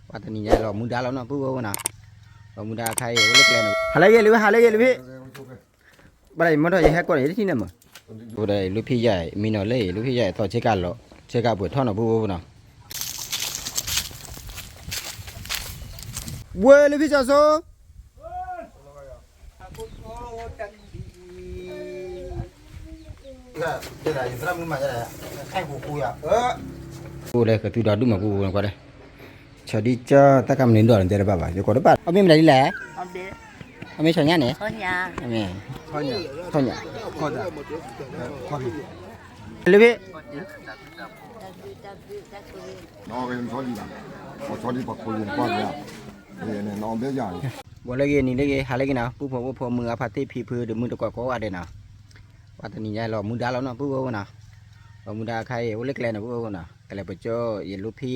ပှၤတနံၤညါလီၤမူဒါလီၤနီၤ ပုၢ်ဝဲၢ်နီၤ, လီၤမူဒါခါအံၤ အိၣ်လၢကျဲန့ၣ် ဟါလၢဂ့ၤ လၢဝဲဟါလၢဂ့ၤ လၢဖံ ဘၣ်ဒီးယမ့ၢ်ထီၣ်ယဟဲကိးန့ၣ် ယတထံၣ်န့ၣ်မး, ဒီးယလူၤဖံယဲၢ်မံနီၤလၢယလူၤဖံယဲၢ်သီဆ့ကၤလီၤ ဆ့ကၤပှဲၤထီၣ်နီၤ ပုၢ်ဝဲၢ်နီၤ, ဝဲလၢဖံကၠီၤစိ အိၣ်လၢကသူဒီဒူၣ်မး ပုၢ်ဝဲၢ်နီၤ, ကွၢ်ဒီး ဆီဒံကၢ်တၢ်ကမနုၤဒီးနတဲတဘၣ်ဘၣ် ယကိးတဘၣ် အမ့ၢ်မတၤဒ်လဲၣ်, အမ့ၢ်ဆီညါန့ၣ်, ထီညါ, လၢဖံ ဘၣ်လၢဂ့ၤ နံၤလၢဂ့ၤ ဟါလၢဂ့ၤနီၤ ပုၢ်ဖိဝဲၢ်ဖိမုၢ်အဖါတံၢ်ဖံဖုဒီးမုၢ်တကိးကိးဂၤဒဲးနီၤ, ပှၤတနံၤညါလီၤမူဒါလီၤနီၤ ပုၢ်ဝဲၢ်နီၤ, လီၤမူဒါခါအံၤ အိၣ်လၢကျဲန့ၣ် ပုၢ်ဝဲၢ်နီၤ, ကလဲၤပကၠိ ယလူၤဖံ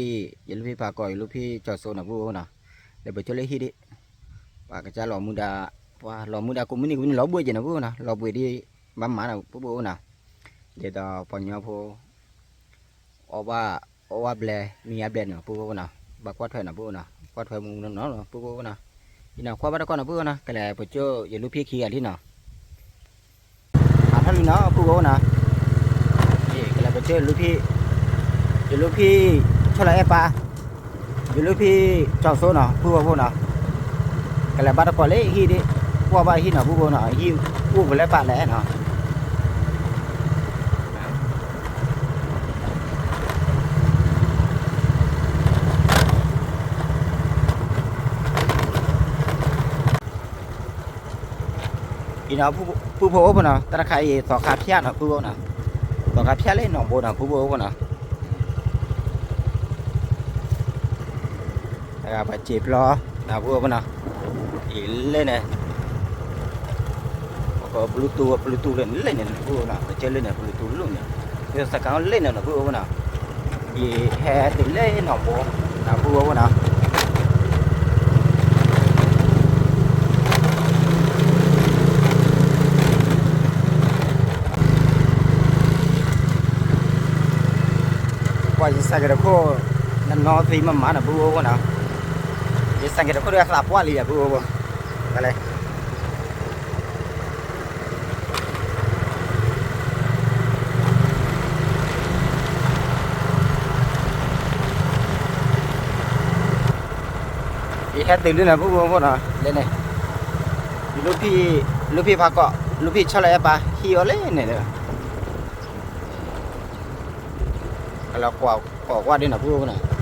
ယလူၤဖံဖးကိး ယလူၤဖံကၠီၤစိနီၤ ပုၢ်ဝဲၢ်နီၤ, လဲၤပကၠိလၢဟံၣ်ဒံး, ပှၤကစၢ်လီၤမူဒါ, ပှၤလီၤမူဒါကိးမုၢ်နံၤကိးမုၢ်နံၤ လီၤဘှံးက့ၤနီၤ ပုၢ်ဝဲၢ်နီၤ လီၤဘှံးဒံး မၤမၤနီၤ ပုၢ်ဝဲၢ်နီၤ, ဒ်သိးပှၤကညီဖိ အီၣ်ဘၣ် အီၣ်ဘၣ်ဘျဲၣ် မံဘၣ်ဘျဲၣ်နီၤ ပုၢ်ဝဲၢ်နီၤ, ဘၣ်ကွၢ်ထွဲနီၤ ပုၢ်ဝဲၢ်နီၤ, ကွၢ်ထွဲမူနီၤနီၤ ပုၢ်ဝဲၢ်နီၤ, ယနီၤ ကွၢ်ဘၣ်တကီၢ်နီၤ ပုၢ်ဝဲၢ်နီၤ, ကလဲၤပကၠိ ယလူၤဖံခံဂၤဒံးနီၤ အထီၣ်လံနီၤ ပုၢ်ဝဲၢ်နီၤ, ကလဲၤပကၠိ ယလူၤဖံ ဆီလီၤအဲၣ်ပၢ်, ယလူၤဖံကၠီၤစိနီၤ ပုၢ်ဝဲၢ်ဖိနီၤ, ကလဲၤဘၣ်တကီၢ်လၢဟံၣ်ဒံး, ကွၢ်ဘၣ်ဟံၣ်နီၤ ပုၢ်ဝဲၢ်နီၤ, ဟံၣ်အိၣ်ဖဲလဲၣ်ပၢ်လဲၣ်နီၤ အံၤနီၤ ပုၢ်ဖိအိၣ်ဖိနီၤ, တၢ်တခါအံၤ သီခါဖၠၣ်နီၤ ပုၢ်ဖိနီၤ, သီခါဖၠၣ်လၢနီၢ်ဘိနီၤ ပုၢ်ဖိအိၣ်ဖိနီၤ, ပှၤစံာ်ပျီနီၤ ပုၢ်ဖိနီၤ, အံၤလၢန့ၣ် ပကဘလူတူ ဘလူတူလၢန့ၣ် လၢန့ၣ် ပုၢ်ဖိနီၤ, ပကစၢၢ်လၢန့ၣ် ဘလူတူလၢန့ၣ်, ယစကၤလၢန့ၣ်နီၤ ပုၢ်ဖိနီၤ, ယဟဲတုၤလၢနီၢ်ဘိနီၤ ပုၢ်ဖိနီၤ ပှၤယစၢ်က့ၤတခိၣ် နနီၢ်သံမးမးနီၤ ပုၢ်ဖိနီၤ, ယစၢ်က့ၤတခိၣ်ဒီးသးပှၢ်လံဒီး ပုၢ်ဖိ, လဲၣ် ယဟဲတုၤလၢန့ၣ် ပုၢ်ဖိဖိနီၤ လဲၣ်န့ၣ်, ယလူၤဖံ လူၤဖံဖးကိး လူၤဖံဆီလီၤအဲၣ်ပၢ် ဟံၣ်အိၣ်လၢန့ၣ်ဒီး ကလီၤကိးကွၢ်ဒ်နီၤ ပုၢ်ဖိနီၤ,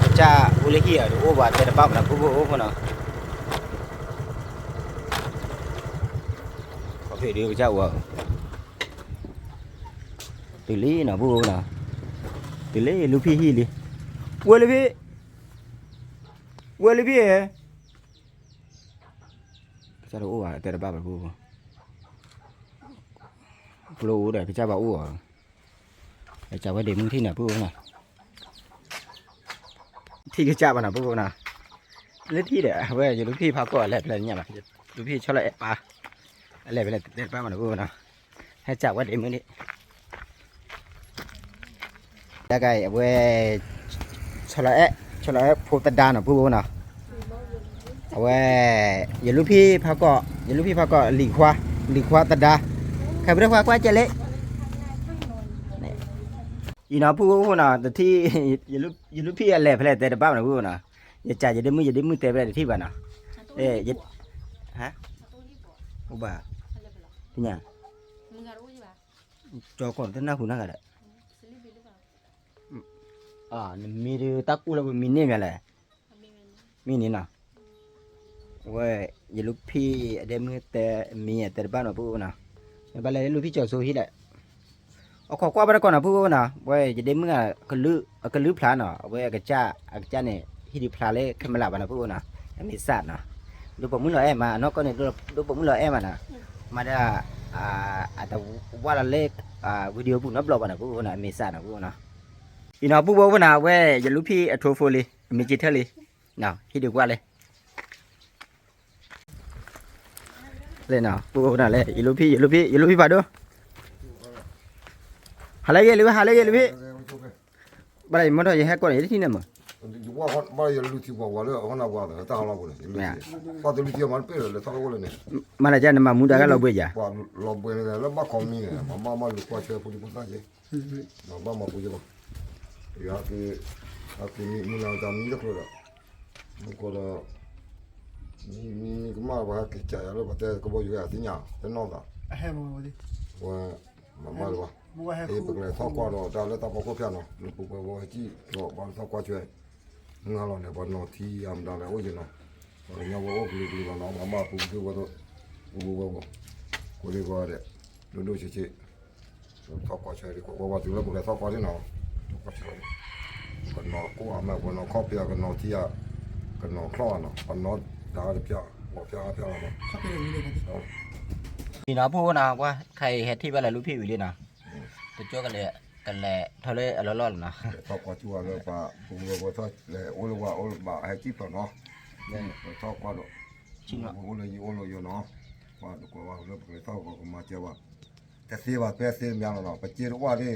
ကစၢ်အိၣ်လၢဟံၣ်အီၤဒီးအိၣ်ဘၣ်တဲတဘၣ်မးနီၤ ပုၢ်ဖိဖိနီၤ, ကစၢ်အိၣ် တုၤလံနီၤ ပုၢ်ဖိနီၤ, တုၤလၢလူၤဖံဟံၣ်လံ, ဝဲလၢဖံ ဝဲလၢဖံ ကစၢ်တအိၣ်ဘၣ်တဲတဘၣ်ဘၣ် ပုၢ်ဖိ, ကျိအိၣ်ဒီးကစၢ်ဘၣ်အိၣ်အီၤ, ကစၢ်ဝဲဒ့မုၢ်ထံၣ်န့ၣ် ပုၢ်ဖိနီၤ, ထံၣ်ကစၢ်ဘၣ်နီၤ ပုၢ်ဖိနီၤ, လၢထံၣ်ဒီး အဝဲယလူၤဖံဖးကိးအလဲၤဖဲလဲၣ်ညါဘၣ်, လူၤဖံဆီလီၤအဲၣ်ပၢ် အလဲၤဖဲလဲၣ်တဲတဘၣ်မးနီၤ ပုၢ်ဖိနီၤ, ဟဲကစၢ်ဝဲဒ့မုၢ်ဒံး တၢ်ခါအံၤ အဝဲ ဆီလီၤအဲၣ် ဆီလီၤအဲၣ်ဖိသဒါနီၤ ပုၢ်ဖိနီၤ, အဝဲ ယလူၤဖံဖးကိး ယလူၤဖံဖးကိး လံၤခွါ လံၤခွါသဒါ, ခဲပဒိၣ်ခွါကွၢ်ကဲလံ, အံၤနီၤ ပုၢ်ဖိနီၤ တထံၣ် ယလူၤဖံအလဲၤဖဲလဲၣ်တဲတဘၣ်မးနီၤ ပုၢ်ဖိနီၤ, ယကစၢ်ယဒ့မုၢ် ယဒ့မုၢ်တဲဖဲလဲၣ်တထံၣ်ဘၣ်နီၤ, ဟါ အိၣ်ဘၣ် ပညါ ကၠီကီၢ်တနၢ်ဟူနၢ်ဂၤဒီး နမံၤဒုးတၢ်ကူၣ်လၢပမံၤန့ၢ်မးလဲၣ်, မံၤန့ၣ်နီၤ, ဝဲ ယလူၤဖံအဒဲမုၢ်တဲမံၤတဲတဘၣ်နီၤ ပုၢ်ဖိနီၤ, မ့ၢ်ဘၣ်လဲၣ်လူၤဖံကၠီၤစိဟံၣ်လဲၣ်, အခီကွၢ်ဘၣ်တကီၢ်နီၤ ပုၢ်ဖိနီၤ, ဝဲယဒဲမုၢ် အကလုၢ်ဖျါနီၤ အဝဲအကစၢ် အကစၢ်န့ၣ် ဟံၣ်ဒုးဖျါလၢ camera ဘၣ်နီၤ ပုၢ်ဖိနီၤ, အမ့ၢ်စးနီၤ, ဒိၣ်ပိာ်မုၣ်လီၤအဲၣ်မး အနီၢ်ကီၢ်န့ၣ် ဒိၣ်ပိာ်မုၣ်လီၤအဲၣ်မးနီၤ, မၤဒၣ် အတဝၢ်လီၤလၢ video ပူၤနီတဘျီဘၣ်နီၤ ပုၢ်ဖိနီၤ, အမ့ၢ်စးနီၤ ပုၢ်ဖိနီၤ, အံၤနီၤ ပုၢ်ဖိဖိနီၤ အဝဲယလူၤဖံအထိဖိလံ အမ့ၢ်က့ၤထၢၣ်လံ, ဟံၣ်ဒုးကွၢ်လံ လဲၣ်နီၤ ပုၢ်ဖိနီၤလဲၣ် ယလူၤဖံ ယလူၤဖံ ယလူၤဖံဖးဒိၣ်, ဟါလၢဂ့ၤ လူၤဖံ ဟါလၢဂ့ၤ လူၤဖံ, ဘၣ်ဒီးယမ့ၢ်ထီၣ်ယဟဲကိးန့ၣ် ယတထံၣ်န့ၣ်မး ယဝၢ်ဘၣ်ယလူထံပှၤဝၤလၢအဃိနဝၤလၢတၢ်ဟးလီၤပူၤန့ၣ် ယလူထံ, ပှၤတလူထံမၤတပ့ၢ်လၢလဲၤထီၣ်လၢအိၣ်လၢန့ၣ်, မၤလၢကနမၤမူဒါကလီၤဘှံးယၤ, ပှၤလီၤဘှံးန့ၣ်လၢဘၣ်ခီမံန့ၣ် မၤဘၣ်မၤလူၤကွၢ်ဆၢဖိဒံဖိသၣ်က့, ဒီးဘၣ်မၤပူၤက့လီၤ, ယဟဲက့ၤ, ဟဲက့ၤမံမူနၤတၢ်မံတချုးဒီး, မူကီးဒီး, မံမံကမၣ်ပှၤဟဲက့ၤကးယၤလၢပှၤတဲကဘီယူၤဟဲသ့ၣ်ညါ, တနီၣ်သး, ဝဲ, မၤဘၣ်လၢၤဘၣ်, အ့ ပကလဲၤထီၣ်ကွၢ်ဒီးတၢ်လၢတၢ်ဖီခိၣ်ဖၠၣ်နီၤ လၢပပှဲၤဝဲဟဲကံၣ်ဒီးပှၤလၢထီၣ်ကွၢ်ဆွဲ, ငါလီၤန့ၣ် ပှၤနီၤထံအမတၤလဲၣ်အိၣ်ယံၤနီၤ, ပှၤကညီဝဲအိၣ်ကလုာ်ကလုာ်လီၤနီၤ ပှၤမၤပူၤကဒုဝဲ, ပူၤဝဲ, ကိးဒံကီးဒဲး, ဒိၣ်ဒိၣ်ဆံးဆံး, ထီၣ်ကွၢ်ဆွဲဒ်ကိးဝဲဝဲတုၤလၢပကလဲၤထီၣ်ကွၢ်ဒ်နီၤ, ထီၣ်ကွၢ်ဆွဲ, ပနီၤကိၢ်အမဲာ် ပနီၤခီၣ်ပယီၤ ကနီၤထံဧါ, ကနီၤချီၣ်ဧါနီၤ ပနီၤတၢ်တပျၢ်, ဂီၤပျၢ်အါပျၢ်လီၤနီၤ, အံၤနီၤ ပူၤနီၤ ပှၤခဲအံၤဟဲထံၣ်ဘၣ်လၢလူဖံးဝံၤလံနီၤ, တကၠိကလဲၤ, ကလဲၤထီၣ်လၢအလီၢ်လီၢ်လီၤနီၤ, ထီၣ်ကွၢ်ကၠူၣ်ဝဲလၢပှၤ, ပူၤဝဲပှၤထီၣ်လဲၤအိၣ်လၢဝဲအိၣ်လၢဘၣ်ဟဲကံၣ်ဖျိးနီၤ, ပထီၣ်ကွၢ်ဒီး, ပအိၣ်လၢယအိၣ်လၢယိနီၤ, ပှၤတကွၢ်ဝဲလၢပကလဲၤထီၣ်ကမၤစၢၤဘၣ် တသ့ဘၣ် ပဲသ့တမံၤလီၤနီၤ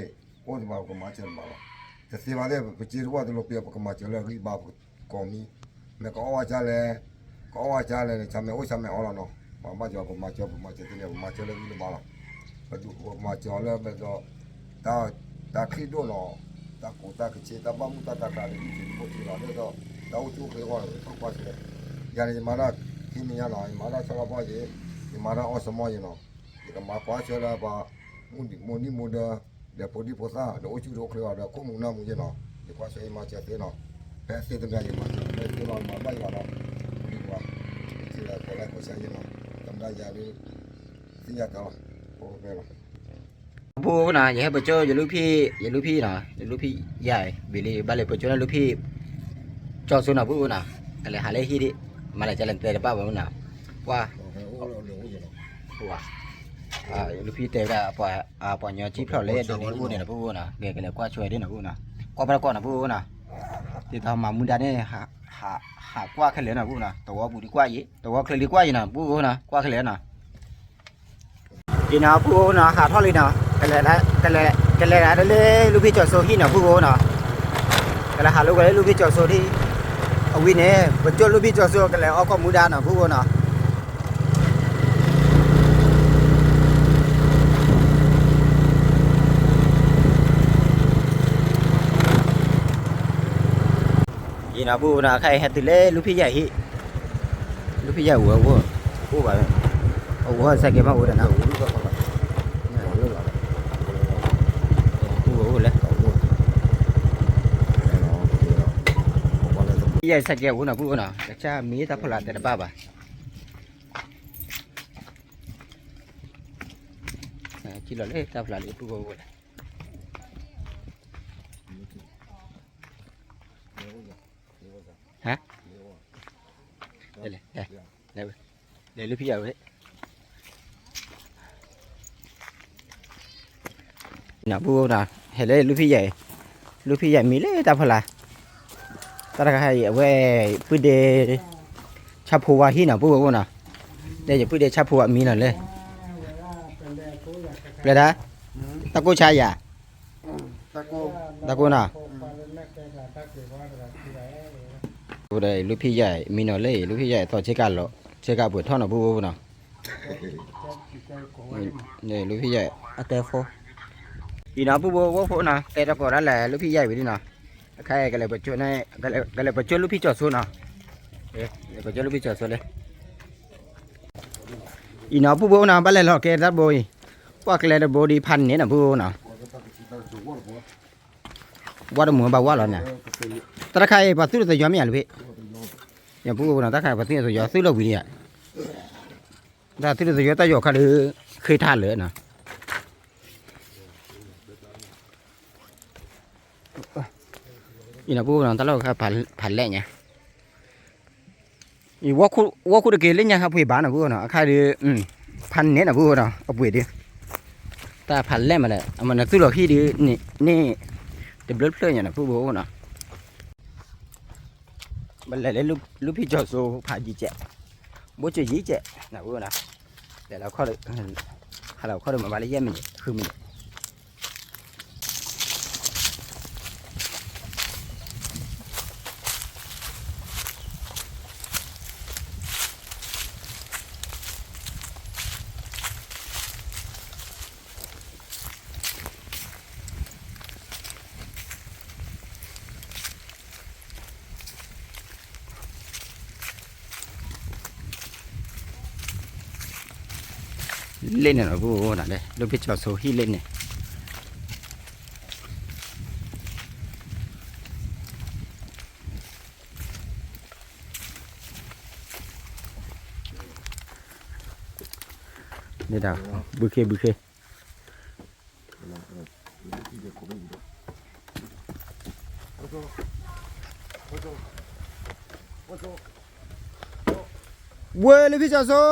ပစ့တအိၣ်သ့ၣ်, အိၣ်တဘၣ်ပကမၤစၢၤတဘၣ်လီၤ, တသ့ဘၣ်သ့ၣ် ပစ့တအိၣ်သ့ၣ်လီၤ ပပကမၤစၢၤလၢအဂံၢ်ဘါပကိးမံၤ, မ့ၢ်ကအီၣ်ဝဲကလဲၣ်, ကအီၣ်ဝဲကလဲၣ်န့ၣ် ဆၢမဲာ်အိၣ်ဆၢမဲာ်အီလီၤနီၤ, ပှၤဘၣ်ကီၤပမၤစၢၤ ပမၤစၢၤသ့ၣ်န့ၣ် ပမၤစၢၤလၢအဂံၢ်လၢဘါလီၤ, ပဒုးပမၤစၢၤအီၤလၢပဒီး, တၢ်ချံၣ်ဒိၣ်နီၤ, တၢ်ကူးတၢ်ကဆ့ တၢ်ဘၣ်မုၢ်တၢ်တၤတၤန့ၣ် ဒ်သိးဒ်ဖိထံလီၤ ဒ်သိး, တၢ်အိၣ်ဆူၣ်အိၣ်ချ့အဂီၢ်န့ၣ် ပထီၣ်ကွၢ်ဆၢ, ယၤန့ၣ် ယမၤတၢ်ခံမံၤညါနီၤ ယမၤတၢ်ဆီလီၤဘီၣ်ယံၤ, ယမၤတၢ်အီၣ်စမီယံၤနီၤ, ယကမၤကွၢ်ဆၢလၢပှၤ, မိၢ်ဒံးမိၢ်ဒံးမိၢ်ဒၢ, ဒီးဖိဒံဖိသၣ် ဒီးအိၣ်ဆူၣ်အိၣ်ချ့အီၤဒီး ခိၣ်မူနၢ်မူယံၤနီၤ, ယကွၢ်ဆၢယမၤစၢၤသ့နီၤ, ဖဲသ့တမံၤယမၤစၢၤ ဖဲသ့လီၤမၤဘၣ်ယၤနီၤ, ပလံၤကွၢ်, ပထံၣ်လၢကိးလၢကိးဆၢယံၤနီၤ, တမ့ၢ်ယၤဒုး, သ့ၣ်ညါတၢ်လီၤ, ပကပဲလီၤ ပူၤနီၤ ယဟဲပကၠိယလူဖံ, ယလူဖံနီၤ ယလူဖံယၤ, ဘ့ၣ်လံ ဘၣ်လဲၤပကၠိန့ၣ်လူဖံ, ကၠီဆိနီၤ ပူၤနီၤ, ကလဲၤဟးလၢဟံၣ်ဒံး, မၤလၢကလဲၤတဲတဘၣ်ဘၣ်နီၤ, ပှၤ, ပှၤ, လူဖံတဲဝဲဒၣ်, ပှၤညီကံၣ်ဖျိးလဲၣ်ဒီးဒ်အိၣ်န့ၣ်နီၤ ပူၤနီၤ ကလဲၤကွၢ်ဆိဒ်နီၤ ပူၤနီၤ, ကွၢ်ဘၣ်တၢ်ကွၢ်နီၤ ပူၤနီၤ, ဒ်သိးမၤမူဒါန့ၣ်, ဟးကွၢ်ခဲလၢာ်နီၤ ပူၤနီၤ သဝီပူၤဒံးကွၢ်ယံၤ သဝီချၢဒံးကွၢ်ယံၤနီၤ ပူၤနီၤ ကွၢ်ခဲလၢာ်နီၤ အံၤနီၤ ပူၤနီၤ ဟးထီၣ်လံနီၤ, ကလဲၤ, ကလဲၤဒၣ်လၢလူဖံကၠီဆိဟံၣ်နီၤ ပူၤနီၤ, ကလဲၤဟးလိာ်ကွဲလၢလူဖံကၠီဆိဒံး, အဝံၤန့ၣ် ပကၠိလူဖံကၠီဆိ ကလဲၤအီၣ်ခိၣ်မူဒါနီၤ ပူၤနီၤ အံၤနီၤ ပူၤနီၤ ခဲအံၤဟဲတုၤလၢလူဖံယဲၢ်ဟံၣ်, လူဖံယဲၢ်အိၣ်ဝဲ, အိၣ်ဘၣ်, အအိၣ်စဲးကဲမးအိၣ်ဒီးနၤ, အိၣ်ဝဲအိၣ်လဲၣ်, ယဲၢ်စဲးကဲအိၣ်နီၤ ပူၤနီၤ ကစၢ်မံတၢ်ဖီလာ်တဲတဘၣ်ဘၣ်, ကံၣ်လီၤလၢတၢ်ဖီလာ်လံ ပူၤအိၣ်လဲၣ် ဟါ, လဲၤ, လဲၤ, လဲၤလူဖံယဲၢ်ဝဲ, နပူၤနီၤ ဟဲလၢလူဖံယဲၢ်, လူဖံယဲၢ်မံလၢတၢ်ဖီလာ်, တၢ်တခါအံၤ အဝဲ, ပုၢ်ဒ့, ဆၣ်ဖိဝါဟံၣ်နီၤ ပူၤအိၣ်နီၤ, လၢယပုၢ်ဒ့ဆၣ်ဖိဝါမံနီၤလၢ, ပျဲဒၣ်, တၢ်ကိၢ်ဆါယၤ တၢ်ကိၢ်နီၤ, လူဖံယဲၢ်မံနီၤလၢ လူဖံယဲၢ်သီဆ့ကၤလီၤ, ဆ့ကၤပှဲၤထီၣ်နီၤ ပူၤပူၤနီၤ, လူဖံယဲၢ်, အတဲဖိ, အံၤနီၤ ပူၤပူၤဖိနီၤ တဲတကိးဒၣ်လဲာ် လူဖံယဲၢ်ဝံၤလံနီၤ, အခါအံၤ ကလဲၤပကၠိလူဖံကၠီၤစိနီၤ, ပကၠိလူဖံကၠီၤစိလၢ အံၤနီၤ ပူၤပူၤနီၤ ဘၣ်လဲၤလီၤကဲတၢ်တဘိအံၤ, ကွၢ်ကျဲတဘိဒ်ဖးန့ၣ်နီၤ ပူၤပူၤနီၤ, ဝါတမုာ်ဘၣ်ဝါလီၤန့ၣ်, တၢ်တခါအံၤ ပှၤသူၣ်လီၤသယီၤမ့ၢ်ဧါ လူဖံ, ပူၤပူၤနီၤ တၢ်တခါအံၤ ပှၤသူၣ်လီၤသယီၤ သူၣ်လီၤဝံၤန့ၣ်ဧါ, တၢ်သူၣ်လီၤသယီၤတၢ်ယီၤခါဒီး ဃ့ထါလၢာ်နီၤ အံၤနီၤ ပူၤနီၤ တၢ်လီၢ်ခါဖးလဲၢ်ညါ, ဝီၢ်ခိၣ်တက့ၤလၢညါဟးပှ့ၤဘၣ်နီၤ ပူၤနီၤ အခါဒီး, ဖးန့ၣ်နီၤ ပူၤနီၤ အပှ့ၤဒီး, တၢ်ဖးလဲၢ်မးလဲၣ် အမ့ၢ်နသူၣ်လီၤဟံၣ်ဒီး, န့ၣ်, တဘျုးဖျၢၣ်ညါနီၤ ပူၤပူၤနီၤ ဘၣ်လဲၤလၢလူဖံကၠီၤစိဖးယံၤကဲး, ဘိကၠိယံၤကဲးနီၤ ပူၤနီၤ, လဲၤလီၤခီၣ်, ဟးလီၤခီၣ်ဒီးမၤဘၣ်လၢယဲၢ်မံးနံး ဃုမံးနံး ပူၤနီၤ လ့ၣ်န့ၣ်လီၤ ပူဖိဝဲပူဖိနီၤ လၢ လူၢ်ဖံကၠီၤစိဟံၣ်လ့ၣ်န့ၣ် ဒ်ဒၣ် ဘုခ့ဘုခ့ ဝဲလၢဖံကၠီၤစိ က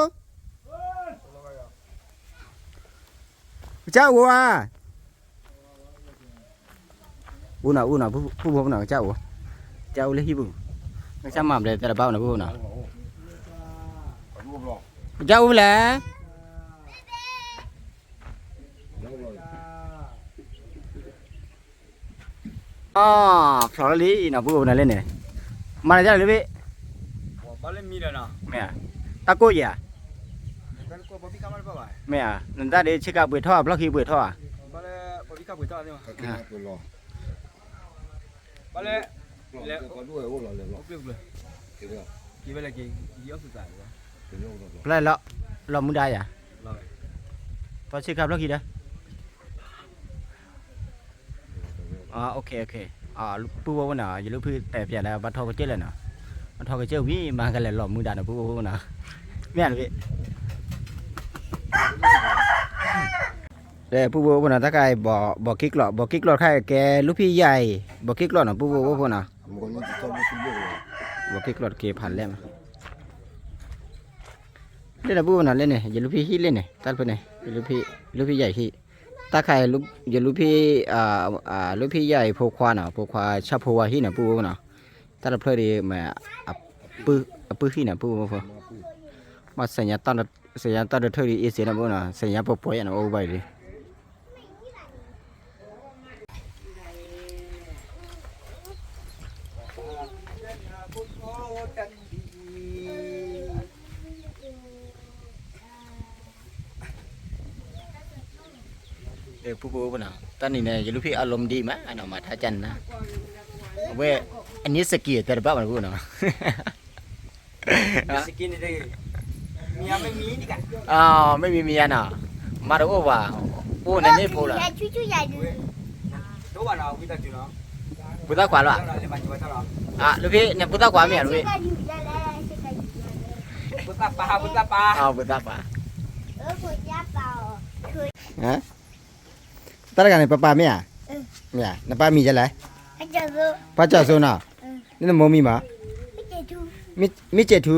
စၢ်အိၣ်ဧါ အိၣ်နီၤ အိၣ်နီၤ ပူဖိပူနီၤ ကစၢ်အိၣ် ကစၢ်အိၣ်လၢဟံၣ်ပူၤ ကစၢ်မၤဘျဲးသဲတဘၣ်အိၣ်နီၤ ပူဖိနီၤ ကစၢ်အိၣ်ဖဲလဲၣ် အီ ဖျိးလံနီၤ ပူဖိပူနီၤလၢန့ၣ် မၤနၤကစၢ်လၢဘ့ၣ် မ့ၢ်ဧါ တၢ်ကိၢ်ယၤ မ့ၢ်ဧါ နတၢ်ဒ်ဆ့ကၤပှ့ၤထီၣ် ဖျီၣ်ခံပှ့ၤထီၣ်ဧါ ဖျါလီၤ လီၤမူဒါယၤ ပှၤဆ့ကၤဖျီၣ်ခံဒီး ပူဖိဖိနီၤ ယလူၢ်ဖံတဲပျဲလၢ ဘၣ်ထီၣ်ကစၢၢ်လဲၣ်နီၤ ဘၣ်ထီၣ်ကစၢၢ်ဝံၤ မၤကလဲၤလီၤမူဒါနီၤ ပူဖိဖိနီၤ မ့ၢ်ဧါ ပူဖိဖိနီၤ တၢ်ခါအံၤ ဘီးက့ကျီး ဘီးက့ကျီးတခါအံၤ ကဲလူၢ်ဖံယဲၢ်အံၤ ဘီးက့ကျီးနီၤ ပူဖိဖိနီၤ ဘီးက့ကျီးတက့ၤဖးလဲၢ်မး လၢန့ၣ်ပူဖိနီၤ လၢန့ၣ် ယလူၢ်ဖံဟံၣ်လၢန့ၣ် တၢ်တဖျၢၣ်န့ၣ် လူၢ်ဖံယဲၢ်ဟံၣ် တၢ်ခါအံၤ ယလူၢ်ဖံ လူၢ်ဖံယဲၢ်အံၤ ဖိခွါနီၤ ဖိခွါဆၣ်ဖိဝါဟံၣ်နီၤ ပူဖိနီၤ တၢ်တဖျၢၣ်ဒ်မ့ၢ် အပုၢ်ဟံၣ်နီၤ ပူဖိဖိ ဘၣ် စံးညါတၢ်ဒိးထၢဒ်အ့စ့နီၤ ပူဖိနီၤ စံးညါပှဲၤပှဲၤယၤနီၤ အိၣ်ဘၣ်အံၤ ပူဖိဖိနီၤ တၢ်နံၤန့ၣ် ယလူၢ်ဖံအလီၤမူဒံးမး အနီၢ်မၤထါကၢ်နၤ အဝဲ အန့ၣ်စကံးတဲတဘၣ်ဘၣ်နီၤ မ့ၢ်မံၤမံၤယါနီၤ မၤတအိၣ်ဘၣ် အိၣ်န့ၣ်န့ၣ်ဖိလီၤ ပူၤသၣ်ခွါလီၤ လူၢ်ဖံန့ၣ် ပူၤသၣ်ခွါမ့ၢ်ဧါ လူၢ်ဖံ ပူၤသၣ်ပၢ် ပူၤသၣ်ပၢ် တၢ်တဂၤန့ၣ် ပၢ်ပၢ်မ့ၢ်ဧါ မ့ၢ်ဧါ နပၢ်မံၤဒ်လဲၣ် ပၢ်ကၠီၤစိနီၤ နနမိၢ်မံၤမး မ့ၢ်စဲးထူ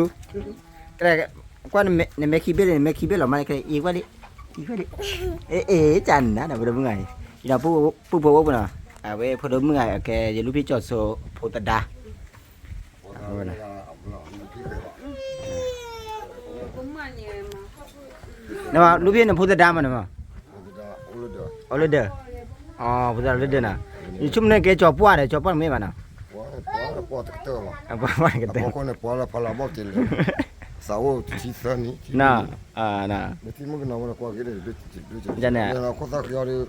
ကွၢ်နမဲာ်ခံဘ့ၣ်န့ၣ် နမဲာ်ခံဘ့ၣ်လီၤမး အံၤကွၢ်လံ အံၤကွၢ်လံ အ့ အ့ ကနၤဒီး ဖိဒိၣ်မုၣ်ဂၤအံၤ ဒီးပူဖိအိၣ်ပူၤနီၤ အဝဲဖိဒိၣ်မုၣ်ဂၤအံၤ ကဲယလူၢ်ဖံကၠီၤစိဖိသဒါ နလူၢ်ဖံနဖိသဒါမးန့ၣ်မး အိၣ်လၢဒၢး ဖိသဒါလၢဒၢးနီၤ ယဆိကမိၣ်န့ၣ်ကဲကၠီၤပှၢ်ဒီး ကၠီၤပှၢ်တမ့ၢ်ဘၣ်နီၤ ပှၤတကတၢၢ်လီၤ ပှၤတကတၢၢ် အဖိန့ၣ်ပှၤလၢဖးလၢဘီၣ်က့ၤလၢ သးအိၣ်တဆံသၢနံၣ် မ့ၢ်ထံၣ်မုၣ်ကနီၤဝဲန့ၣ် ကွၢ်က့ၤဒ် ခိၣ်သၣ်ဃံအီၤဒီး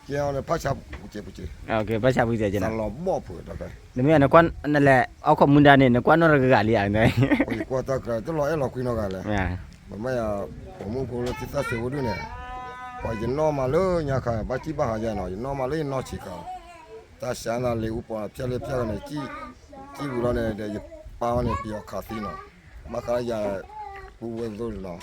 ကဲအီၤန့ၣ် ဖးဆါပူၤကဲပူၤကဲ ဖးဆါပူၤကဲ သးလီၤဘီၣ်ဖုးဒီး နမ့ၢ်နကွၢ်နလဲၤ အီၣ်ခိးမူဒါန့ၣ် နကွၢ်နီၢ်တဂၤဂၤလံဧါ ယကွၢ်တၢ်ကြၢး တလီၤအဲၣ်လီၤကွံနီတဂၤလဲၣ် မ့ၢ်ယၤ ပိာ်မုၣ်ဖိလၢထံသၣ်စ့ဝဲဒၣ်န့ၣ် ပှၤယနီၢ်မးလၢညါခါ ဘၣ်ကံၣ်ဘၣ်ဟးယဲနီၤ ယနီၢ်မးလၢယနီၢ်ဆံးခါ တၢ်ဆါနၤလံၤအူပီးဖၠၣ်လၢဖၠၣ်န့ၣ် ကံၣ်ဝံၤလီၤန့ၣ်ဒီး ယပၢ်အီၤန့ၣ် ပယီၤခးသံနီၤ ဘၣ်ဃးယၤ ပူဝဲသိလီၤ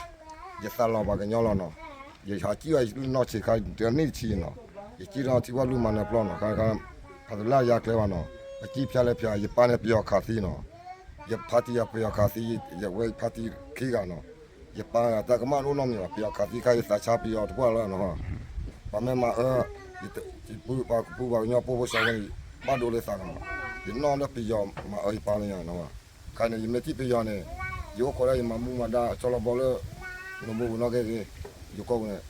ယသးလီၤပှၤကညီလီၤနီၤ ယဟးကံၣ်ဝဲယနီၢ်ဆံးခါ တနံၣ်တဆံနီၤ ယကံၣ်ထီၣ်ထံဝဲလူၢ်မၤနၢၤပျီနီၤ ခါခါ ဖးသလၢယၤကျဲဘၣ်နီၤ ပကံၣ်ဖၠၣ်လၢဖၠၣ် ယပၢ်န့ၣ်ပယီၤခးသံနီၤ ယဖါတံၢ်ယၤပယီၤခးသံ ယဝဲဖါတံၢ်ခံဂၤနီၤ ယပၢ်တၢ်ကမၣ်တအိၣ်နီတမံၤဘၣ် ပယီၤခးသံခါ ယသးဆါပယီၤတပှၢ်လၢနီၤ ပှၤမ့ၢ်မၤအၢ ယပူပှၤကညီပိာ်ဖိစီၤဝဲန့ၣ် ဘၣ်ဒိလၢသးကမၤ ယနီၢ်လၢပယီၤမၤအၢယပၢ်လၢညါနီၤ ခါန့ၣ် ယမ့ၢ်ထံၣ်ပယီၤန့ၣ် ယအိၣ်ခိးဒၣ်ယမၤမူမၤဒါအဆီလီၤဘီလၢ နမိၢ်ပူၤနီၢ်ကဲက့ၤ ယကိးပူၤန့ၣ်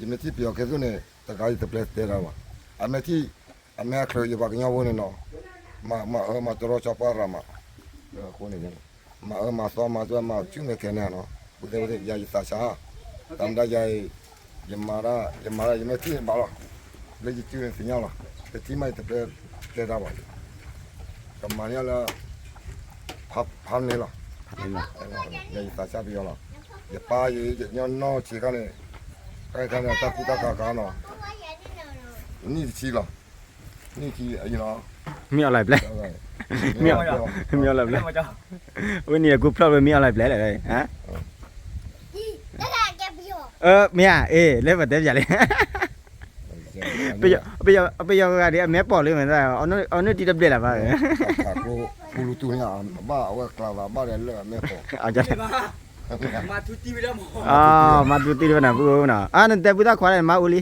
ယမ့ၢ်ထံၣ်ပယီၤကဲသိးန့ၣ် တဂၤယတပျဲတဲတၢ်ဘၣ် အမ့ၢ်ထံၣ် အမ့ၢ်အချုးယပှၤကညီဖိန့ၣ်နီၤ မၤအၢမၤတရီဆီပှၢ်ရၤမး အဃိန့ၣ် မၤအၢမၤသီမၤတၢ်မၤဆူၣ်မဲာ်ခဲန့ၣ်နီၤ ပူၤတဲဝဲယၤယသးဆါ တၢ်မၤဒါယၤအံၤ ယမၤဒၣ် ယမၤဒၣ်ယမ့ၢ်ထံၣ်န့ၣ်ဘၣ်လီၤ လၢယစုန့ၣ်သ့ၣ်ညါလီၤ တထံၣ်မးယတပျဲတဲတၢ်ဘၣ် ကမၤန့ၢ်လၢ ဖးန့ၣ်လီၤ ယသးဆါပယီၤလီၤ ယပၢ်ယဲ ယညီနီၢ်ဆံးခါန့ၣ် တၢ်ကူတၢ်ကၤနီၤ, နံၣ်တဆံလီၤ, နံၣ်တဆံ, မ့ၢ်အီၣ်လၢပျဲ, မ့ၢ်အီၣ်လၢပျဲ, ဝဲန့ၣ်အကူဖျီၣ်ဝဲမ့ၢ်အီၣ်လၢပျဲလဲၣ်, မ့ၢ်ဧါ, အ့ လၢပတဲပျဲလဲၣ်, ပယီၤဂၤဒ် အမဲာ်ပိာ်လံမ့ၢ်, အီၣ်နုၢ်တံၢ်တဘျဲၣ်လၢၤဘၣ်, ပူလူတူၢ်န့ၣ်, ဘၣ်အဝဲကျါသးဘၣ်ဒီးလၢအမဲာ်ပိာ်, မၤတူတံၢ်ဝဲဒၣ်မး, မၤတူတံၢ်တဝဲနၤပူနီၤ, အါ နတဲပုၢ်သၣ်ခွါလၢနမါအိၣ်လံ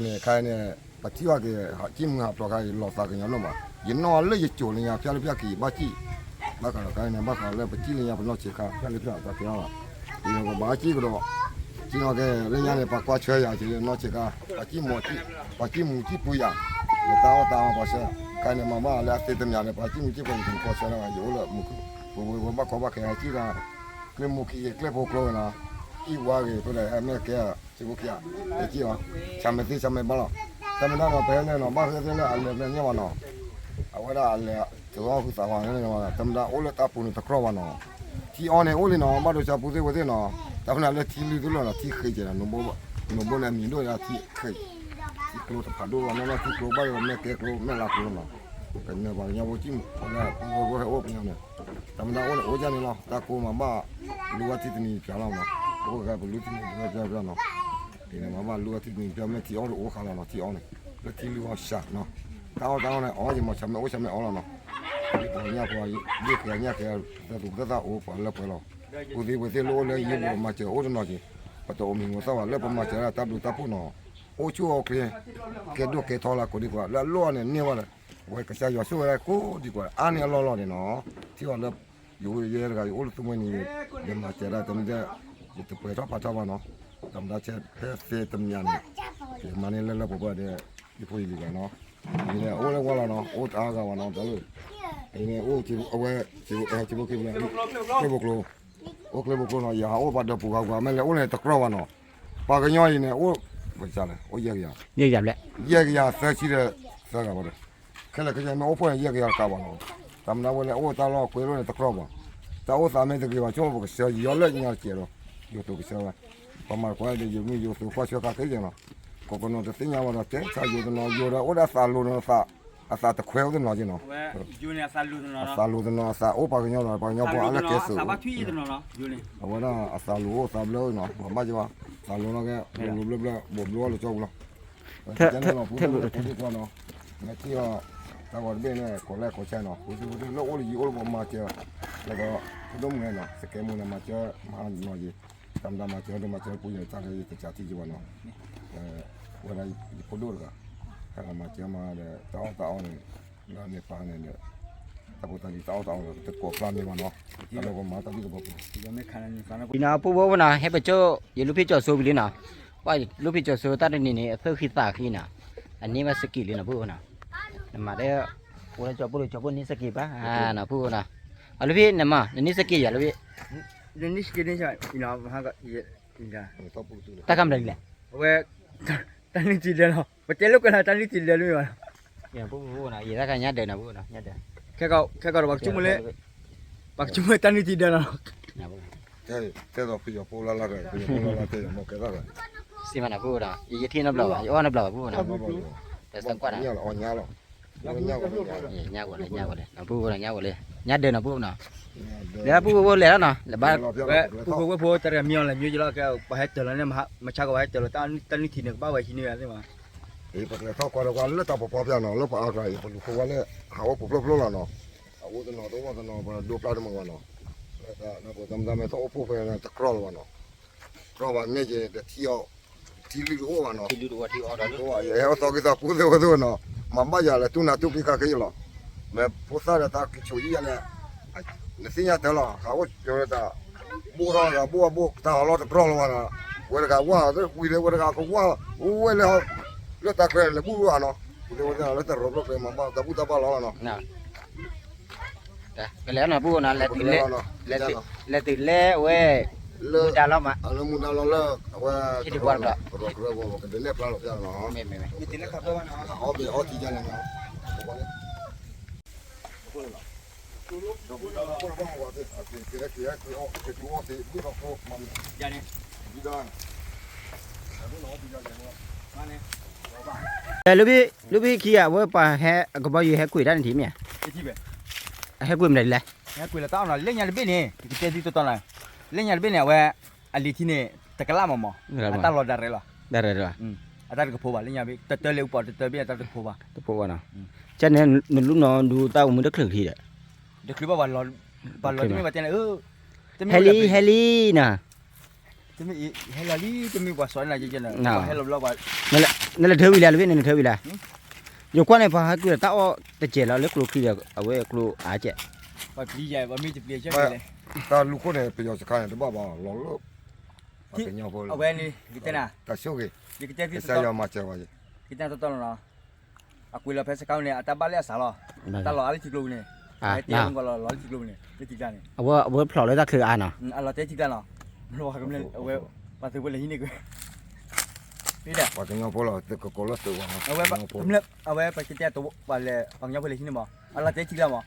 န့ၣ်, ခါအံၤန့ၣ်, ပထံၣ်ဘၣ်က့ၤ ဟးကံၣ်မုၢ်ဟးဖျိးခါအံၤ လီၤသးကညီၤလၢမး, ယနီၣ်လၢယကိာ်လၢညါ ဖၠါလၢဖၠါက့ၤ ဘၣ်ကံၣ်, ဘၣ်ဃးဒီးခါအံၤန့ၣ် ဘၣ်ဃးလၢပကံၣ်လၢညါ ပနီၣ်ဆံးခါ ဖၠါလၢဖၠါ တၢ်ကဲအီၤ, ပဘၣ်ကံၣ်ကဒီး, ကံၣ်နီၣ်က့ၤလၢညါန့ၣ် ပှၤကွၢ်ဆၢယၤက့ၤလၢနီၣ်ဆံးခါ, ပှၤကံၣ်မူၤ, ပှၤကံၣ်မူၤကံၣ်ပှ့ၤယၤ, ယတၢ်အီၣ်တၢ်အီပှၤဆၢ, ခါအံၤန့ၣ် မၤဘၣ်လၢအသ့တမံၤန့ၣ် ပှၤကံၣ်မူၤကံၣ်ပှ့ၤ ယကပှၤဆၢလၢ ယအိၣ်လၢမူၤ, ပဝဲဝဲဘၣ်ကီဘၣ်ခဲဟဲကံၣ်တၢ်, ကျ့မိၢ်ခံက့ၤ ကျ့ဖိကျိဝဲနီၤ, ကံၣ်ဝါက့ၤ ဖဲလဲၣ်ဟဲမ့ၢ်ကဲ, စ့ဖိခံဂၤ, ဟဲကံၣ်အီၤ, ဆၢမဲာ်သ့ဆၢမဲာ်ဘၣ်လီၤ, တၢ်မ့ၢ်တၢ်ဒီး ပဟဲလၢနီၤ ဘၣ်ဃဲသ့လၢအလဲၤဖဲန့ၣ်ဝဲနီၤ, အဝဲဒၣ်အလဲၤ, တဂီၢ်ဃုသးဝဲန့ၣ်, တၢ်မ့ၢ်တၢ်အိၣ်လၢတၢ်ပူၤန့ၣ်တကြီဘၣ်နီၤ, ထံအီန့ၣ်အိၣ်လံနီၤ ဘၣ်ဒိဆါပူၤသ့ၣ်ဝဲသ့ၣ်နီၤ, တၢ်ဖဲန့ၣ်လၢထံလုၢ်သ့ၣ်လီၤနီၤ ထံဃ့ကဲးနီၤ, နိၣ်ဘိန့ၣ်အမံၤဒိၣ်ဒၣ်ထံဃ့, ထံကျိတဖးဒိၣ်ဘၣ်နီၤ ထံကျိဘၣ်ဒီးမဲာ်ကဲကျိ မဲာ်လးကျိနီၤ, ကနၢၤပှၤကညီဖိကံၣ်မူၤ အဝဲပူဖိဖိဟဲအိၣ်ပညီန့ၣ်, တၢ်မ့ၢ်တၢ်အိၣ်န့ၣ် အိၣ်ဒ်န့ၣ်လီၤ, တၢ်ကိးမးဘၣ်, လူဝဲထံတနံၤတဖျၢၣ်လီၤနီၤ, အိၣ်ကဲပလူထံတနံၤတဖျၢၣ်နီၤ, ဒ်န့ၣ်မးဘၣ်လူဝဲထံတနံၤတဖျၢၣ် မ့ၢ်ထံအီတအိၣ်ဃာ်လီၤနီၤ ထံအီန့ၣ်, လၢထံလုၢ်အီၣ်စှၤနီၤ, တၢ်အီၣ်တၢ်အီန့ၣ် အီၣ်ယမၤဆၢမဲာ်အိၣ်ဆၢမဲာ်အီလီၤနီၤ, ဒ်ပှၤကညီဖိ ဒ်ဃဲညၣ်ဃဲ သၢသူၣ်သၢသၣ်အိၣ်ပှၤလၢပှဲၤလီၤ, ပူၤသ့ဝဲသ့ၣ်လၢအိၣ်လၢယိပူၤမၤစၢၤအိၣ်တနီၤက့ၤ, ပတအိၣ်မံၤမိၢ်သၣ်ဘၣ် လၢပမၤစၢၤဒၣ်တၢ်ဘျုးတၢ်ဖှိၣ်နီၤ, အိၣ်ဆူၣ်အိၣ်ချ့, ကဲဒိၣ်ကဲထီလၢကိးဒံကွၢ် လၢအလီၢ်န့ၣ်န့ၢ်ဝဲလၢ, ဝဲကစၢ်ယွၤဆိၣ်ဂ့ၤကိးဒံကွၢ် အါန့ၢ်အလီၢ်လီၢ်န့ၣ်နီၤ, ထံၣ်အီၤလၢ, ယိယဲတဂၤ ယအိၣ်လၢသူမှဲနံၤ, ယမၤစၢၤဒၣ်တမ့ၢ်ဒၣ်, ယတပှဲၤထီၣ်ဖးထီဘၣ်နီၤ, တၢ်မၤဆၢဖဲသ့တမံၤန့ၣ်, ယမၤန့ၢ်လၢလၢပှဲၤပှဲၤဒီး, ယဖိယလံၤဂၤနီၤ, ယန့ၣ်အိၣ်လၢဝဲလီၤနီၤ အိၣ်တအါဂၤဘၣ်နီၤ တၢ်လၢ, ယန့ၣ်အိၣ်အဝဲ, ကျဲဖိကျိ, အိၣ်ကျဲဖိကျိနီၤ ယဟးအိၣ်ပှၤဒီးပူၤဂၤကွၢ် မ့ၢ်လဲၤအိၣ်န့ၣ်တကြီဘၣ်နီၤ, ပှၤကညီအံၤန့ၣ် အိၣ်, အိၣ်, ယဲၢ်ကယၤသၢဆံဒီးသၢဂၤဘၣ်ဒီး, ခဲလၢာ်ခဲဆ့မ့ၢ်အိၣ်ဖှိၣ်န့ၣ် ယဲၢ်ကယၤတကးဘၣ်နီၤ, တၢ်မၤဝဲလဲၤအိၣ်တၢ်လီၢ်ကွဲလိာ်န့ၣ်တကြီဘၣ်, တၢ်အိၣ်သးမ့ၢ်တဂ့ၤဘၣ်ဆိ ပကဆှၢယီၤလၢညါတကဲးဒီး, ယိၤသိးကဆှၢဝဲ, ပှၤမၤတကွၢ်ဒီးယိၤမုၣ်ယိၤသိးကွၢ်ဆှၢဃာ်က့ၤနီၤ, ကိးကနီၤတသ့ၣ်ညါဘၣ်ဒီး တဲဆါယိၤတနီၤ ယိၤဒီးအိၣ်ဒီးအသးလိၤနီၤသး, အသးတခွဲးအိၣ်တနီၤက့ၤနီၤ, အသးလိၤတနီၤ အသးအိၣ်ပှၤကညီဒီး ပှၤကညီဖိအါလၢကဲသုး, အဝဲဒၣ်အသးလိၤအိၣ်သးဘျၢနီၤ ပှၤဘၣ်က့ၤဘၣ်, သးလိၤလီၤကဲ, လိၤလိၤဘျၢဘျၢ ဘိးဘျၢအီၤလၢကၠီပူၤလီၤ, ကဲန့ၣ်လီၤ ဖိဒိၣ်ဖိဒိၣ်နီၤ, မ့ၢ်ထံၣ်အီၤ, တၢ်ဂီၤတဘ့ၣ်န့ၣ် ကိးလဲၣ်ကိးဆဲနီၤ ပူၤသ့ၣ်ဖိသ့ၣ်လၢအိၣ်လၢယံၤအိၣ်လၢပှၤမၤစၢၤ, လၢက, ဖိဒိၣ်မုၣ်န့ၣ်နီၤ စကဲမူန့ၣ် မၤစၢၤမၤနီၤယံၤ, တၢ်မတၤမၤစၢၤဒိၣ်မၤစၢၤပူၤယံၤ တၢ်လၢယတစးထံၣ်ယံၤဘၣ်နီၤ, ဝဲဒၣ်ယဖိဒိၣ်တဂၤ, တၢ်မၤစၢၤမၤဒီး တၢ်အီၣ်တၢ်အီန့ၣ်, လၢန့ၣ်ပာ်န့ၣ်ဒီး, တၢ်ဖိတၢ်လံၤတၢ်အီၣ်တၢ်အီန့ၣ် တကိးဖျါန့ၢ်ဘၣ်နီၤ, တၢ်လၢပမၤတၢ်ဘျုးတဘျီပူၤ, ဒ်နီၤ ပူဖိဖိနီၤ ဟဲပကၠိ, ယလူၢ်ဖံးကၠီၤစိဘံလံနီၤ, ပှၤလူၢ်ဖံးကၠီၤစိတၢ်တနံၤန့ၣ် အသၢဃံသးဃံနီၤ, အန့ၢ်ဘၣ်စကံးလံနီၤ ဖိဖိနီၤ, နမၤဒီး, အိၣ်လၢကၠီဖိလၢကၠီဖိန့ၢ်စကံးဘၣ်, နီၤ ဖိဖိနီၤ, အလူၢ်ဖံးနမၤ နန့ၢ်စကံးယၤလူၢ်ဖံး, နန့ၢ်စကံးန့ၣ်, တၢ်ကမၤဒ်လဲၣ်, အဝဲ, တၢ်နုၢ်ထံဒၢလီၤ, ပတဲလိာ်ကွဲလၢတၢ်နုၢ်ထံဒၢလီၤမ့ၢ်ဘၣ်, ဖိဖိနီၤ ယတၢ်ခါညါဒၢးနီၤ ဖိဖိနီၤ ညါဒၢး, ခဲကီးဒီးပှၤကဆိကမိၣ်လၢ, ပှၤကဆိကမိၣ်လၢတၢ်နုၢ်ထံဒၢလီၤ, တဲဒီးဖံးယီၤဖိလၢ်လၢ်ဒီး ဖံးယီၤဖိလၢ်လၢ်တဲယီၤမ့ၢ်ကဲသၣ်ဒီး, စံးမးနီၤ ဖိဖိနီၤ ယထံၣ်နီတဘျီဘၣ် ယအီၣ်နီတဘျီဘၣ် ဖိဖိနီၤ, တၢ်သၢကွၢ်နီၤ, ညါဝဲလၢ ညါဝဲလၢ ဖိဖိနီၤ ညါဝဲလၢ, ညါဒၢးနီၤ ဖိဖိနီၤ, လၢပူဖိဖိလဲၤလီၤနီၤ လၢဘၣ်, ပူဖိဝဲဖိတၢ်တဂၤမံအီၤလဲၤမံယလီၤ ကဲ ပှၤဟဲတၢၤလီၤန့ၣ် မဆါကီးပှၤဟဲတၢၤလီၤန့ၣ် တၢ်နုၢ်ထံန့ၣ် ကဘၣ်ဝဲဟံးန့ၢ်ဝဲသ့ၣ်မး, ပကလဲၤထီၣ်ကွၢ်ဒီးကွၢ်လၢတၢ်ပီပီဖျါနီၤ လၢပှၤအါကျါအံၤ ပလူၤဃုဝဲလၢ ဟးအိၣ်ပူၤဖျိဖျိလီၤနီၤ, အအိၣ်တနီၤတအိၣ်တနီၤ ပဒိပျၢ်တမုာ်ဘၣ်နီၤ, တၢ်မတၤမ့ၢ်တအိၣ်ဖှိၣ်ဖဲန့ၣ် တကြီလၢၤဘၣ်နီၤ, ကြီဘၣ်န့ၣ်က့ၤ တထံၣ်အီၤ, ထံလုၢ်တအိၣ်ဘၣ်နီၤ, ယဟဲအိၣ်သီက့ၤသးပူသ့ၣ်ဝဲသ့ၣ်နီၤ, မၤဘၣ်ယၤလဲၤတူၢ်နၤတူၢ်က့ၤခါက့ၤလီၤ, မ့ၢ်ဖိသၣ်ဒီးတၢ်ကဆိးယံၣ်ယၤလဲၣ်, နသ့ၣ်ညါတၢ်လီၤ ဟးအိၣ်ကၠိဒီးတၢ်, ဘိၣ်ထီၣ်ဒီးဘိၣ်အဘိၣ်တၢ်ဟးလီၤတကြီလၢၤဘၣ်နီၤ, ဝဲတဂၤဝါ ဝံၤဒီးဝဲတဂၤကဝါ, ဝဲလၢ, လၢတၢ်ကျဲလဲၤဘူၣ်ဝဲနီၤ, ဝဲတဂၤလၢတၢ်ရီၤဖျိကျဲမၤဘၣ်တၢ်ဘူၣ်တၢ်ဘါလီၤနီၤ ကလဲၤနီၤ ပူဖိနီၤ လဲၤတုၤလဲၣ်ဝဲ, လၢမူဒါလီၤမး, လၢမူဒါလီၤလၢ, အဝဲ, ဟံၣ်တဘီတဘီ, ကဒုးနဲၣ်ဖျါလီၤဖျါလီၤနီၤ, မ့ၢ်မ့ၢ်မ့ၢ်, အီၣ်ဘ့ၣ်အီထံယါန့ၣ်နီၤ, ကလဲၤ, ကလဲၤ, ကလဲၤ, ကလဲၤ, ကလဲၤ, ကလဲၤ, ကလဲၤ, ကလဲၤ, ကလဲၤ, ကလဲၤ, ကလဲၤ, ကလဲၤ, ကလဲၤ, ကလဲၤ, ကလဲၤ, ကလဲၤ, လၢ လၢဖံခံဂၤ အဝဲပှၤဟဲ အကဘီယူၤဟဲကွံာ်တၢ်န့ၣ်ထံၣ်မ့ၢ်ဧါ, ဟဲကွံာ်မနုၤလဲၣ်, ဟဲကွံာ်လီၤတၢ်အီၣ်နီၤ လၢညါတဘ့ၣ်န့ၣ် ယကတဲသုတီတီနီၤ, လၢညါတဘ့ၣ်န့ၣ် အဝဲ အလံၤထံန့ၣ် တကလးမးမး, အတၢ်လီၤဒၣ်ရဲၣ်လီၤ, အတၢ်တကဖိးဘၣ် လၢညါဘ့ၣ် တတၢလၢပှၤတတၢဘ့ၣ်အတၢ်တကဖိးဘၣ်, တဖိးဘၣ်နီၤ, ကဲန့ၣ် နလူနီၤဒုးတၢ်အိၣ်မူတချုးထံဒီး တချုးဘၣ် ပှၤလီၤတမ့ၢ်ဘၣ်တဲန့ၣ် ဟဲလံ ဟဲလံနီၤ တမ့ၢ်အံၤ ဟဲလီၤလံ တမ့ၢ်ပှၤစီၤန့ၣ်ကဲကဲန့ၣ် ပှၤဟဲလီၤဘျီပှၤ နလဲၤထၢဝံၤလဲၣ် လၢဖဲန့ၣ်နထၢဝံၤလဲၣ်, ယကွၢ်န့ၣ် ပှၤဟဲကွံာ်လီၤတၢ်အီၣ်တစဲးလီၤ လၢကျိချံဒီး အဝဲကျိအါကဲး, ပှၤပျံၤယဲ ပှၤမ့ၢ်တပျံၤကဲကဲလဲၣ်, တၢ်လူၤခိၣ်န့ၣ် ပယီၤစခါန့ၣ် တဘၣ်ဘၣ်လီၤလၢ ပှၤကညီဖိလီၤ, အဝဲန့ၣ် ယကတဲနၤ တၢ်ဆိၣ်ဂ့ၤ ယကတဲသု ကစၢ်ယွၤမၤစၢၤပှၤယဲ, ယကတဲတီတီလီၤနီၤ အကွံာ်လီၤဖဲစခါန့ၣ် အတၢ်ဘၣ်လၢအစးလီၤ, တၢ်လီၤအါလၢထံကျိပူၤန့ၣ်, အဝဲတဲမုၢ်ကီးလီၤလီၤလၢထံကျိပူၤန့ၣ် လၢထံကျါန့ၣ်, အဝဲဖျိးလၢတၢ်ချၢအါနီၤ, အလီၤတဲထံကျါနီၤ, အဝဲ ပှၤသုးဖိလဲၤဟံးန့ၢ်ကွံာ်, ပှၤကညီဖိလီၤ သုးကကိးလၢသုးဝဲ, အဝဲပကတဲတဝဲလဲၣ် ပှၤကညီဖိလဲၤဟံးန့ၢ်မး, အလီၤတဲထံကျါမး,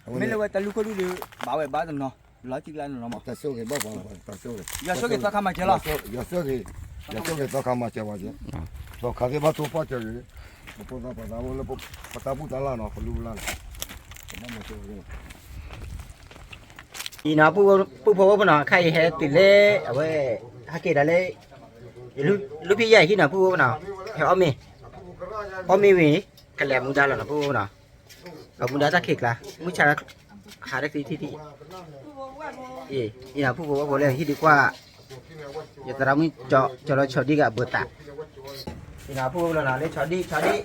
မ့ၢ်လၢဝဲတၢ်လူၤခိၣ်ဒုးဒုး ဘၣ်ဝဲဘၣ်တနီၤ, လီၤထံကျါနီၤမး, ယွၤဆိၣ်ဂ့ၤသီခါမၤစၢၤလီၤ, ယွၤဆိၣ်ဂ့ၤ ယွၤဆိၣ်ဂ့ၤသီခါမၤစၢၤဘၣ်က့ၤ, ဒီးခးသ့ၣ်ဘၣ်ထိၣ်ပှၢ်စၢၤဂ့ၤ, ပဖိသၣ်ပှၤသးဖိလၢပတၢ်ဘူၣ်တၢ်လၢ်နီၤ ပလူပလၢ်နီၤ, အံၤနီၤ ပုၢ်ဖိဝဲၢ်ဖိနီၤ ခါအံၤဟဲတုၤလၢ အဝဲ ဟဲက့ၤဒီးလၢ လူၤဖံယဲၢ်ဟံၣ်နီၤ ပုၢ်ဖိနီၤ, ဟဲအီၣ်မ့ၤ, အီၣ်မ့ၤဝံၤ ကလဲၤမူဒါလီၤနီၤ ပုၢ်ဖိနီၤ, အမူဒါတၢ်ခံးကျါ မုၢ်ဆါ ဟးတသံထံထံ အံၤနီၤ ပုၢ်ဖိဝဲၢ်ဖိလၢဟံၣ်ဒုးကွၢ် ယသရၣ်မုၣ်ကၠီလီၤဆီဒံၣ်ကအဘၢတး, အံၤနီၤ ပုၢ်ဖိလီၤနီၤ လၢဆီဒံၣ် ဆီဒံၣ် ဆီ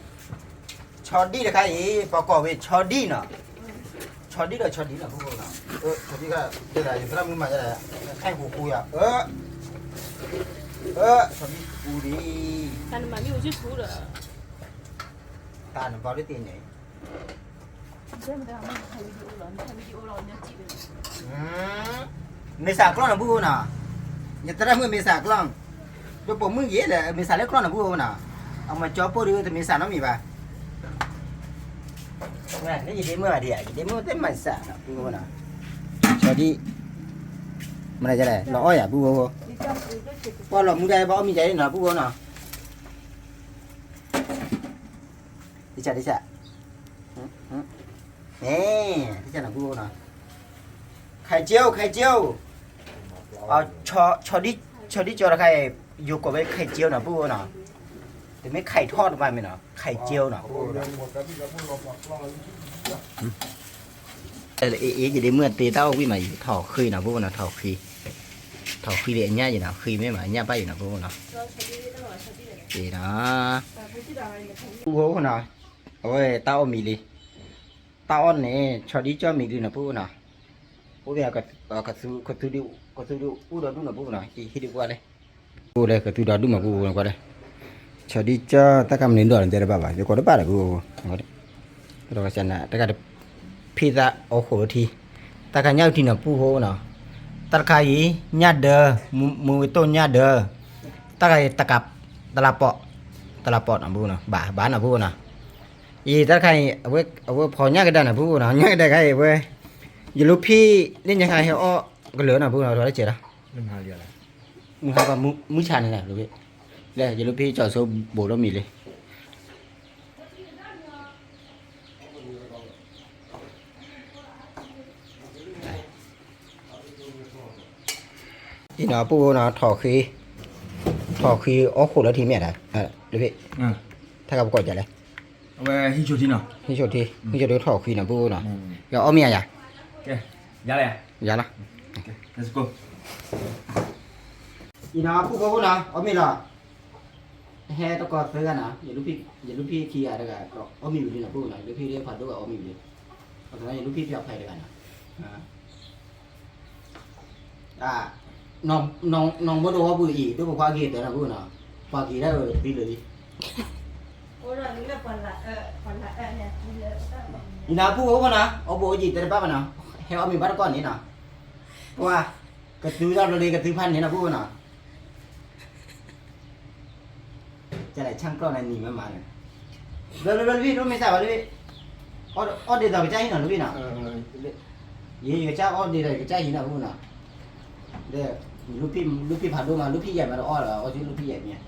ဒံၣ်တခါအံၤ ပှၤကိးဝဲဆီဒံၣ်နီၤ, ဆီဒံၣ်ဒီးဆီဒံၣ်နီၤ ပုၢ်ဖိနီၤ, ဆီဒံၣ်ကဒဲဒၣ် ယသရၣ်မုၣ်မၤဒဲဒၣ် ခဲအံၤဃူဃူယၤ, ဆီဒံၣ်ဃူဒံး တၢ်နဘၣ်လၢတ့ၢ်န့ၣ် မ့ၢ်စးကျီၢ်နီၤ ပုၢ်ဖိနီၤ, ယသရၣ်မုၣ်မ့ၢ်စးကျီၢ်, ဒီးပိာ်မုၣ်ဂ့ၤလၢ မ့ၢ်စးလၢကျီၢ်နီၤ ပုၢ်ဖိနီၤ, အမၤကၠီပိၢ်ဒုးတမ့ၢ်စးနီတမံၤဘၣ်, လၢယဒ့မုၣ်ဘၣ်ဒံးဧါ ယဒ့မုၣ်တမၤစးနီၤ ပုၢ်ဖိနီၤ, ဆီဒံၣ် မနုၤလဲၣ် လီၤအီၣ်ယၤ ပုၢ်ဖိ, ပှၤလီၤမူဒါဘၣ်အီၣ်မ့ၤကဲအံၤနီၤ ပုၢ်ဖိနီၤ တၢ်တၢ် န့ၣ် တၢ်နီၤ ပုၢ်ဖိနီၤ, ခဲကၠိ ခဲကၠိ, ဆီဒံၣ်ကၠီတခါအံၤ ယကိးဝဲခဲကၠိနီၤ ပုၢ်ဖိနီၤ, တမ့ၢ်ခဲထီၣ်တဘၣ်မ့ၢ်နီၤ ခဲကၠိနီၤ ပုၢ်ဖိနီၤ, အ့ ယဒ့မုၣ်အတ့တၢ်အီၣ်ဝံၣ်မး ယထီၣ်ဃံနီၤ ပုၢ်ဖိနီၤ ထီၣ်ဃံ, ထီၣ်ဃံလံအညၣ်ယနီၤ ဃံမ့ၢ်မး အညၣ်ဘၣ်ယနီၤ ပုၢ်ဖိနီၤ, အ့နီၤ ပုၢ်ဖိနီၤ, အဝဲတၢ်အီၣ်မံၤလံ, တၢ်အီၣ်န့ၣ် ဆီဒံၣ်ကၠီမံၤလံနီၤ ပုၢ်ဖိနီၤ, အိၣ်မ့ၢ် ကသူဒုးအိၣ်ဒီးဒူၣ်နီၤ ပုၢ်ဖိနီၤ, ဟံၣ်ဒုးကွၢ်လၢ အိၣ်လၢကသူဒီးဒူၣ်မး ပုၢ်ဖိနီၤ ကွၢ်လၢ ဆီဒံၣ်ကၠီတၢ်ကမနုၤဒိၣ်န့ၣ် တဲတဘၣ်ဘၣ် ယကိးတဘၣ်ဒီး ပုၢ်ဖိ, တဂၤတဖံးသးအီၣ်ဃိးလၢထံ, တၢ်ခါညၣ်အုၣ်ထံနီၤ ပုၢ်ဖိနီၤ, တၢ်တခါအံၤ ညၣ်ဒၢ, မူဝဲတိၢ်ညၣ်ဒၢ, တၢ်ခါအံၤ တကး, တလးပိာ်, တလးပိာ်နီၤ ပုၢ်ဖိနီၤ ဘၣ်ဘၣ်နီၤ ပုၢ်ဖိနီၤ, အံၤတၢ်တခါအံၤ အဝဲဖီညၣ်ကဒါနီၤ ပုၢ်ဖိနီၤ ညၣ်ကဒါခါအံၤ အဝဲ ယလူၤဖံး လၢညါခါဟဲအီၣ်ကလၢာ်နီၤ ပုၢ်ဖိနီၤ ထီၣ်လၢစဲးလီၤ, မုၢ်ဟါ မုၢ်ဆါန့ၣ်လီၤ လၢ ယလူၤဖံးကၠီၤစိဘိးလီၤမံၤလံ အံၤနီၤ ပုၢ်ဖိနီၤ ထီၣ်ဃံ, ထီၣ်ဃံအီၣ်ဃိးလၢထံမ့ၢ်ဧါ, လၢဖံး, တၢ်ခါပကိးဒ်လဲၣ်, အဝဲဟံၣ်ဆိထံနီၤ, ဟံၣ်ဆိထံ, ဟံၣ်ဆိထံထီၣ်ဃံနီၤ ပုၢ်ဖိနီၤ, ယအီၣ်မ့ၢ်ဧါယၤ, ယၤလီၤ, အံၤနီၤ ပုၢ်ဖိနီၤ အီၣ်မ့ၤလီၤ ဟဲတကိးသၢဂၤနီၤ, ယလူၤဖံးခံဂၤတဂၤ အီၣ်မ့ၤဝံၤလံနီၤ ပုၢ်ဖိနီၤ, ယလူၤဖံးလၢဖးဒိၣ်အီၣ်မ့ၤဝံၤလံ, ယလူၤဖံးဖဲအဖဲတဂၤနီၤ, နီၢ်မိၢ်တဝီပူၤအံၤ ဒိၣ်ဖိခွါဂ့ၤတၢ်နီၤ ပုၢ်ဖိနီၤ, ပှၤဂ့ၤတၢ်သံလၢာ်လံ, အံၤနီၤ ပုၢ်ဖိနီၤ အီၣ်ဘိၣ်အီၣ်ယံၤတဲတဘၣ်ဘၣ်နီၤ, ဟဲအီၣ်မ့ၤဘၣ်တကိးန့ၣ်နီၤ, ပှၤ ကသုထီၣ်ဘျီလံ ကသုဖးန့ၣ်နီၤ ပုၢ်ဖိနီၤ ကလဲၤဆၣ်ကျီၢ်န့ၣ်နံၤမ့ၢ်မးန့ၣ်, ဘျီဘျီဘျီလၢဖံး တမ့ၢ်စးဘၣ်လၢဖံး, အီၣ်ဒ်သိးကစၢ်ဟံၣ်နီၤလၢဖံးနီၤ, ယကစၢ်အီၣ်ဒ်သိးကစၢ်ဟံၣ်နီၤ ပုၢ်ဖိနီၤ, ဒီး လူၢ်ဖံး လူၢ်ဖံးဖးဒိၣ်မး လူၢ်ဖံးယဲၢ်မးတအီၣ်လီၤ အီၣ်ဆူလူၢ်ဖံးယဲၢ်မး,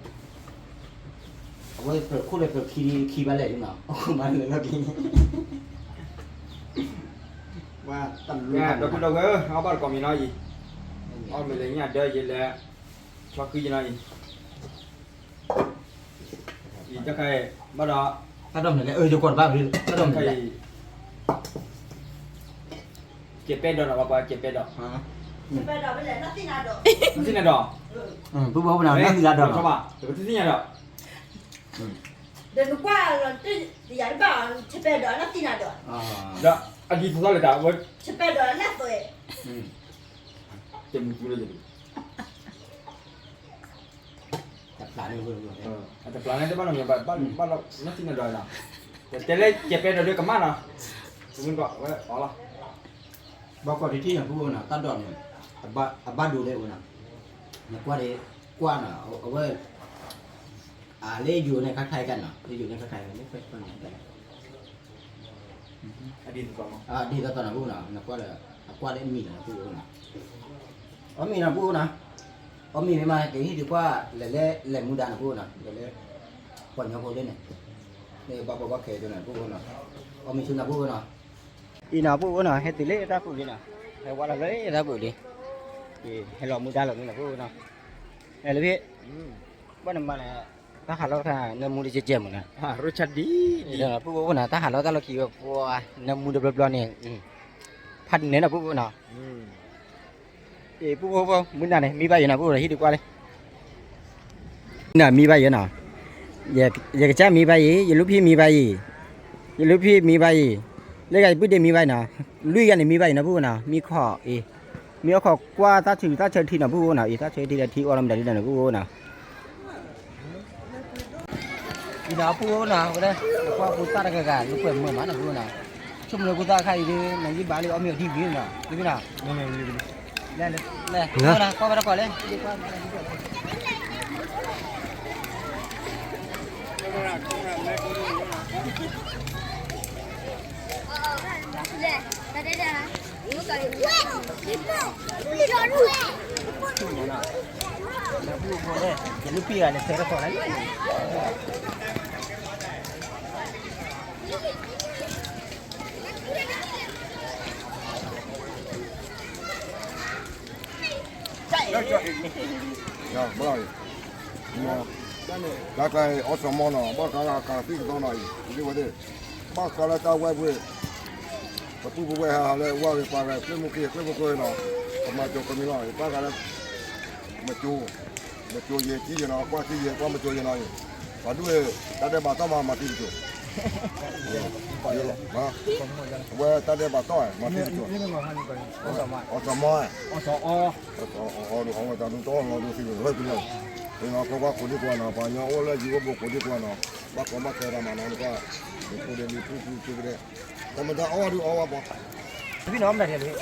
အဝဲပခိၣ်လၢပခံခံဘၣ်လဲၣ်နီၤ အခိၣ်မးလၢလီၢ်ခံ, ဒီပုၢ်ဒီဝဲၢ် အီၣ်ဘၣ်တကိးမံၤနီၤအံၤ, အီၣ်မ့ၢ်လၢညၣ်ဒၢယဲလဲၤ ဆီဃံယနီၤအံၤ, အံၤတခါအံၤ ဘၣ်ဒီး တၢ်ဒီးမနုၤလဲၣ် အၢ ယကွၢ်တဘၣ် တၢ်ဒီးမနုၤလဲၣ် ကဲးပဲဒိးနီၤ ပှၤကွၢ်ကဲးပဲဒိး, နသ့ၣ်နၤဒီး, ပုၢ်ဖိပနၤ နသ့ၣ်နၤဒီး, နသ့ၣ်ညါဒီး, ဒီးနကွၢ်လီၤတံၢ်ယၤတဘၣ်အီၤ ဆဲးပဲဒိးနသ့ၣ်နၤဒီး, ဒီးအဒ်သိးသိးလၢတၢ်ဝဲ, ဆဲးပဲဒိးနသွဲၣ်, တမူတူလၢယ တပျၢ်န့ၣ်, အတပျၢ်န့ၣ်တဘၣ်နီတမံၤဘၣ်, ဘၣ်လီၤနသ့ၣ်နၤဒီးနီၤ, တဲလၢကဲးပဲဒိးဒုးကမၣ်နီၤ, တမ့ၢ်ကီးဝဲအီၤလီၤ, ဘၣ်ကွၢ်တထံၣ်ညါပုၢ်အိၣ်နီၤ တၢ်ဒီးန့ၣ်, အဘၣ်ဒိဒဲးအိၣ်နီၤ, နကွၢ်ဒ်, ကွၢ်နီၤ အဝဲ, အလၢယိၤန့ၣ်ခါခါအံၤကနီၤ လၢယိၤန့ၣ်ခါခါအံၤန့ၣ်, ဒ်သိးသိးနီၤပုၢ်နီၤ နကွၢ်လၢ, အကွၢ်လၢအမံၤနီၤပုၢ်အိၣ်နီၤ, အီၣ်မ့ၤနီၤပုၢ်အိၣ်နီၤ, အီၣ်မ့ၤမ့ၢ်မး ကဟ့ၣ်ဒုးကွၢ်လဲၤလၢလဲၤမူဒါနီၤပုၢ်အိၣ်နီၤ, လဲၤလၢ, ပှၤညီဖိလၢန့ၣ်, ဘၣ်ဘၣ်ဘၣ်ခဲဒိၣ်နီၤပုၢ်အိၣ်နီၤ, အီၣ်မ့ၤဆူနီၤပုၢ်အိၣ်နီၤ, အံၤနီၤပုၢ်အိၣ်နီၤ ဟဲတုၤလၢတၢ်ပူၤလံနီၤ, ဟဲဝဲလီၤလၢတၢ်ပူၤလံ, ဟဲလီၤမူဒါလီၤမ့ၢ်နီၤပုၢ်အိၣ်နီၤ, ဟဲလၢဖဲ, ဘၣ်နမၤလဲၣ်, တၢ်ဟးလီၤတခါ နၢမူတကဲကဲမ့ၢ်နီၤ, ပုၢ်အိၣ်နီၤ တၢ်ဟးလီၤတၢ်လီၢ်ခံဝဲပှၤ, နၢမူတဘျီဘျီန့ၣ်, ဖးဒိၣ်န့ၣ်နီၤပုၢ်အိၣ်နီၤ အ့ၣ် ပုၢ်ဖိဖိ မုၢ်နၤန့ၣ် မံဘၣ်ယဲနီၤ ပုၢ်ဖိ ဟံၣ်ဒုးကွၢ်လၢ, မံဘၣ်ယဲနီၤ, ယကစၢ်မံဘၣ်အံၤ ယလူၢ်ဖံးမံဘၣ်အံၤ, ယလူၢ်ဖံးမံဘၣ်အံၤ, လၢဂၤယပုၢ်ဒ့မံဘၣ်အံၤနီၤ, လွံၢ်ဂၤန့ၣ်မံဘၣ်ယဲနီၤ ပုၢ်ဖိနီၤ မံခီၣ်အံၤ, မံအီၣ်ခီၣ်ကွၢ်တၢ်ထုးတၢ်ဆၢထံနီၤ ပုၢ်ဖိနီၤ အံၤတၢ်ဆၢထံဒီးထံအီၣ်လီၤမတၤဒ်လဲၣ်နီၤ ပုၢ်ဖိနီၤ အံၤနီၤ ပုၢ်အိၣ်နီၤ ဝဲဒၣ် နကွၢ်ပူၤသၣ်တဂၤဂၤ လူၤကွဲးမုာ်မးနီၤ ပုၢ်အိၣ်နီၤ, ဆိကမိၣ်လၢဖိသၣ်အခါအံၤဒ် နယံာ်ဘၣ်လၢအီၣ်မ့ၤအီၤဒ်ဝံၤနီၤ တမ့ၢ်နီၤ, လဲၤလဲၤ ကွၢ်ဝဲဒၣ်ကွၢ်လၢ တၢ်ကျါအံၤ အီၣ်စီၤမီနီၤ ဘၣ်ဃးလၢအကးသံၣ်ကသီနီၤ ဒ်ဝဲသ့ၣ် ဘၣ်ဃးလၢတၢ်ဝဲပှ့ၤ ပပုၢ်ပဝဲၢ်ဟးလၢဝၢ်ဂ့ၤပၢ်ဂ့ၤ ကျ့မုၢ်က့ၤကျ့မုၢ်က့ၤနီၤ ပမၤကၠီၤကမံၤလီၤ ဘၣ်ဃးလၢ မကၠိ, မကၠိယဲၢ်ထံယဲၢ်နီၤ ကွၢ်ထံယဲၢ် ကွၢ်မကၠိယဲၢ်နီၤအံၤ, ပှၤဒူၣ်အံၤ တၢ်ဒဲးဘးသီၣ်မး မၤသံတကၠိ, အဝဲတၢ်ဒဲးဘးသီၣ် မၤသံတကၠိ, အီၣ်စီၤမီ, အီၣ်စီၤအီ, အီၣ်ဒုးအီဝဲတၢ်ဒုးတီၢ်လီၤဒုးသံဝဲတဖျၢၣ်, ပှၤညီဖိခွါကိးဒံကွၢ်နီၤ ပှၤညီအိၣ်လၢယံၤအိၣ်ဘူးကိးဒံကွၢ်နီၤ ဘၣ်ကီဘၣ်ခဲတၢ်မၤနီၤ နကွၢ် နဖိဒဲးလံဖုဖုဖုကဒဲး တၢ်မတၤအီၣ်ဒုးအီဝဲပှၤ အီၣ်တၢ်ခံခီခံက့ၤ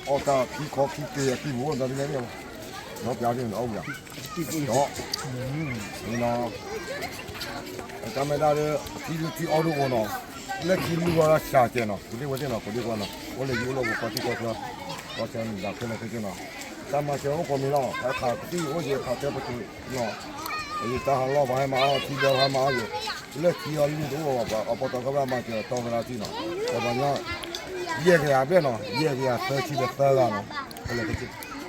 အသံမူအိၣ်ဒီးဒ်လဲၣ်န့ၣ်, ဒီးပျးဒ်န့ၣ်အီၣ်ဝံၤ, ဒီး, တၢ်မ့ၢ်ဒၣ်လၢ ထံလုၢ်ထံအီၣ်ဒုးအိၣ်နီၤ, လၢခံလုၢ်ဝဲဒၣ်စှၤကဲနီၤ ကိးဒံကွၢ်သ့ၣ်နီၤ ကိးဒံကွၢ်နီၤ အိၣ်လၢယအိၣ်လၢပကီၢ်ထံကီၢ်ချၢ, ကီၢ်ဆၢမုၢ်ဒၢ်ခဲလၢာ်ခဲဆ့နီၤ, တၢ်မၤစၢၤအိၣ်ကိးမံၤလီၤ အခးကသံၣ်အိၣ်ယံၤအခးကဲပတုာ်နီၤ, ယတၢ်ဟးလီၢ်ပှၤဟဲမၤအီၣ်ထံဒီးပှၤဟဲမၤအီၣ်ယံၤ, လၢခံအီၤလုၢ်တအိၣ်ဘၣ် အပီတီၢ်ခဲဘၣ်မၤစၢၤတီၢ်ကရၢထံနီၤ, ဒီးပှၤညီ ယဲၢ်ကယၤဘျဲၣ်နီၤ ယဲၢ်ကယၤသၢဆံဒီးသၢဂၤနီၤ, ခဲလၢာ်ခဲဆ့,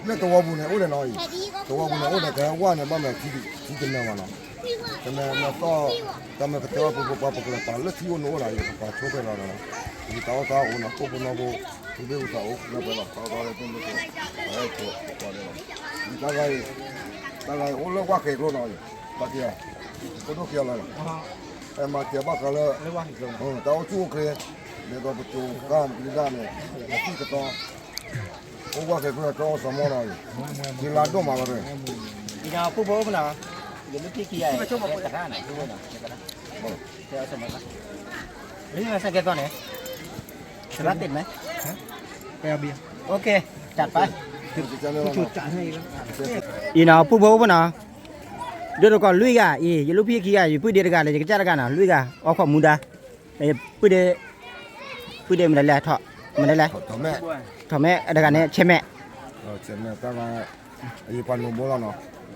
လၢသဝီပူၤန့ၣ်အိၣ်ဒီးနီၤအံၤ, သဝီပူၤန့ၣ်အိၣ်ဒီးကဟဲဝဲန့ၣ် ဘၣ်မၤထံတနၢၤဘၣ်နီၤ, တမ့ၢ်မ့ၢ်သီၣ်, တမ့ၢ်ကတၢၢ်ပပပှၤပကလဲၤပာ်လၢထံအိၣ်န့ၣ်အိၣ်ဒီး ယကပာ်ဆိဖဲလီၤနီၤ, ယတၢ်အီၣ်တၢ်အီအိၣ်နီၤ ကိၣ်ဖိနီၣ်ဖိ, သုဘ့ၣ်အူသးအိၣ် လၢပှဲၤလီၤ တၢ်အီၣ်တၢ်အီလၢပှဲၤလီၤ, တၢ်ဂၤအံၤ, တၢ်ဂၤအံၤအိၣ်လၢဝၣ်ဃဲၤကျိနီၤအံၤ, ဘၣ်က့ၤဧါ, ဖိဒိၣ်ခံဂၤလီၤနီၤ, အဲမၤစၢၤဘၣ်ဃးလၢ တၢ်အိၣ်ဆူၣ်အိၣ်ချ့, ဒ်သိးပစိၤကါမုၢ်ကဒံဒၣ်န့ၣ်, အသံၣ်ကသီ, အိၣ်ဝၣ်ဃဲၤကျိဒီးတၢ်အီၣ်စီၤမီနီၤအံၤ, ယလါဒိၣ်မးလီၤ, ယဖိဖိနီၤ, ယလၢထံခံဂၤအံၤ, ကရၣ်နီၤ, ဖိဖိနီၤ, လၢစကဲသီန့ၣ်, အံၤနီၤ ပုၢ်ဖိဖိနီၤ, ဒိၣ်တကီၢ်လွံၢ်ဂၤအံၤ ယလူၢ်ဖံးခံဂၤ ယပုၢ်ဒ့တဂၤလၢယကစၢ်တဂၤနီၤ လွံၢ်ဂၤ အီၣ်ခိးမူဒါ, ပုၢ်ဒ့, ပုၢ်ဒ့မနုၤလဲၣ်, မနုၤလဲၣ်, ထီၣ်မဲအတဂၤန့ၣ် ဆဲမဲာ်, ဆဲမဲာ်တၢ်ဂၤ ယပှၤနိၣ်ဘိလီၤနီၤ,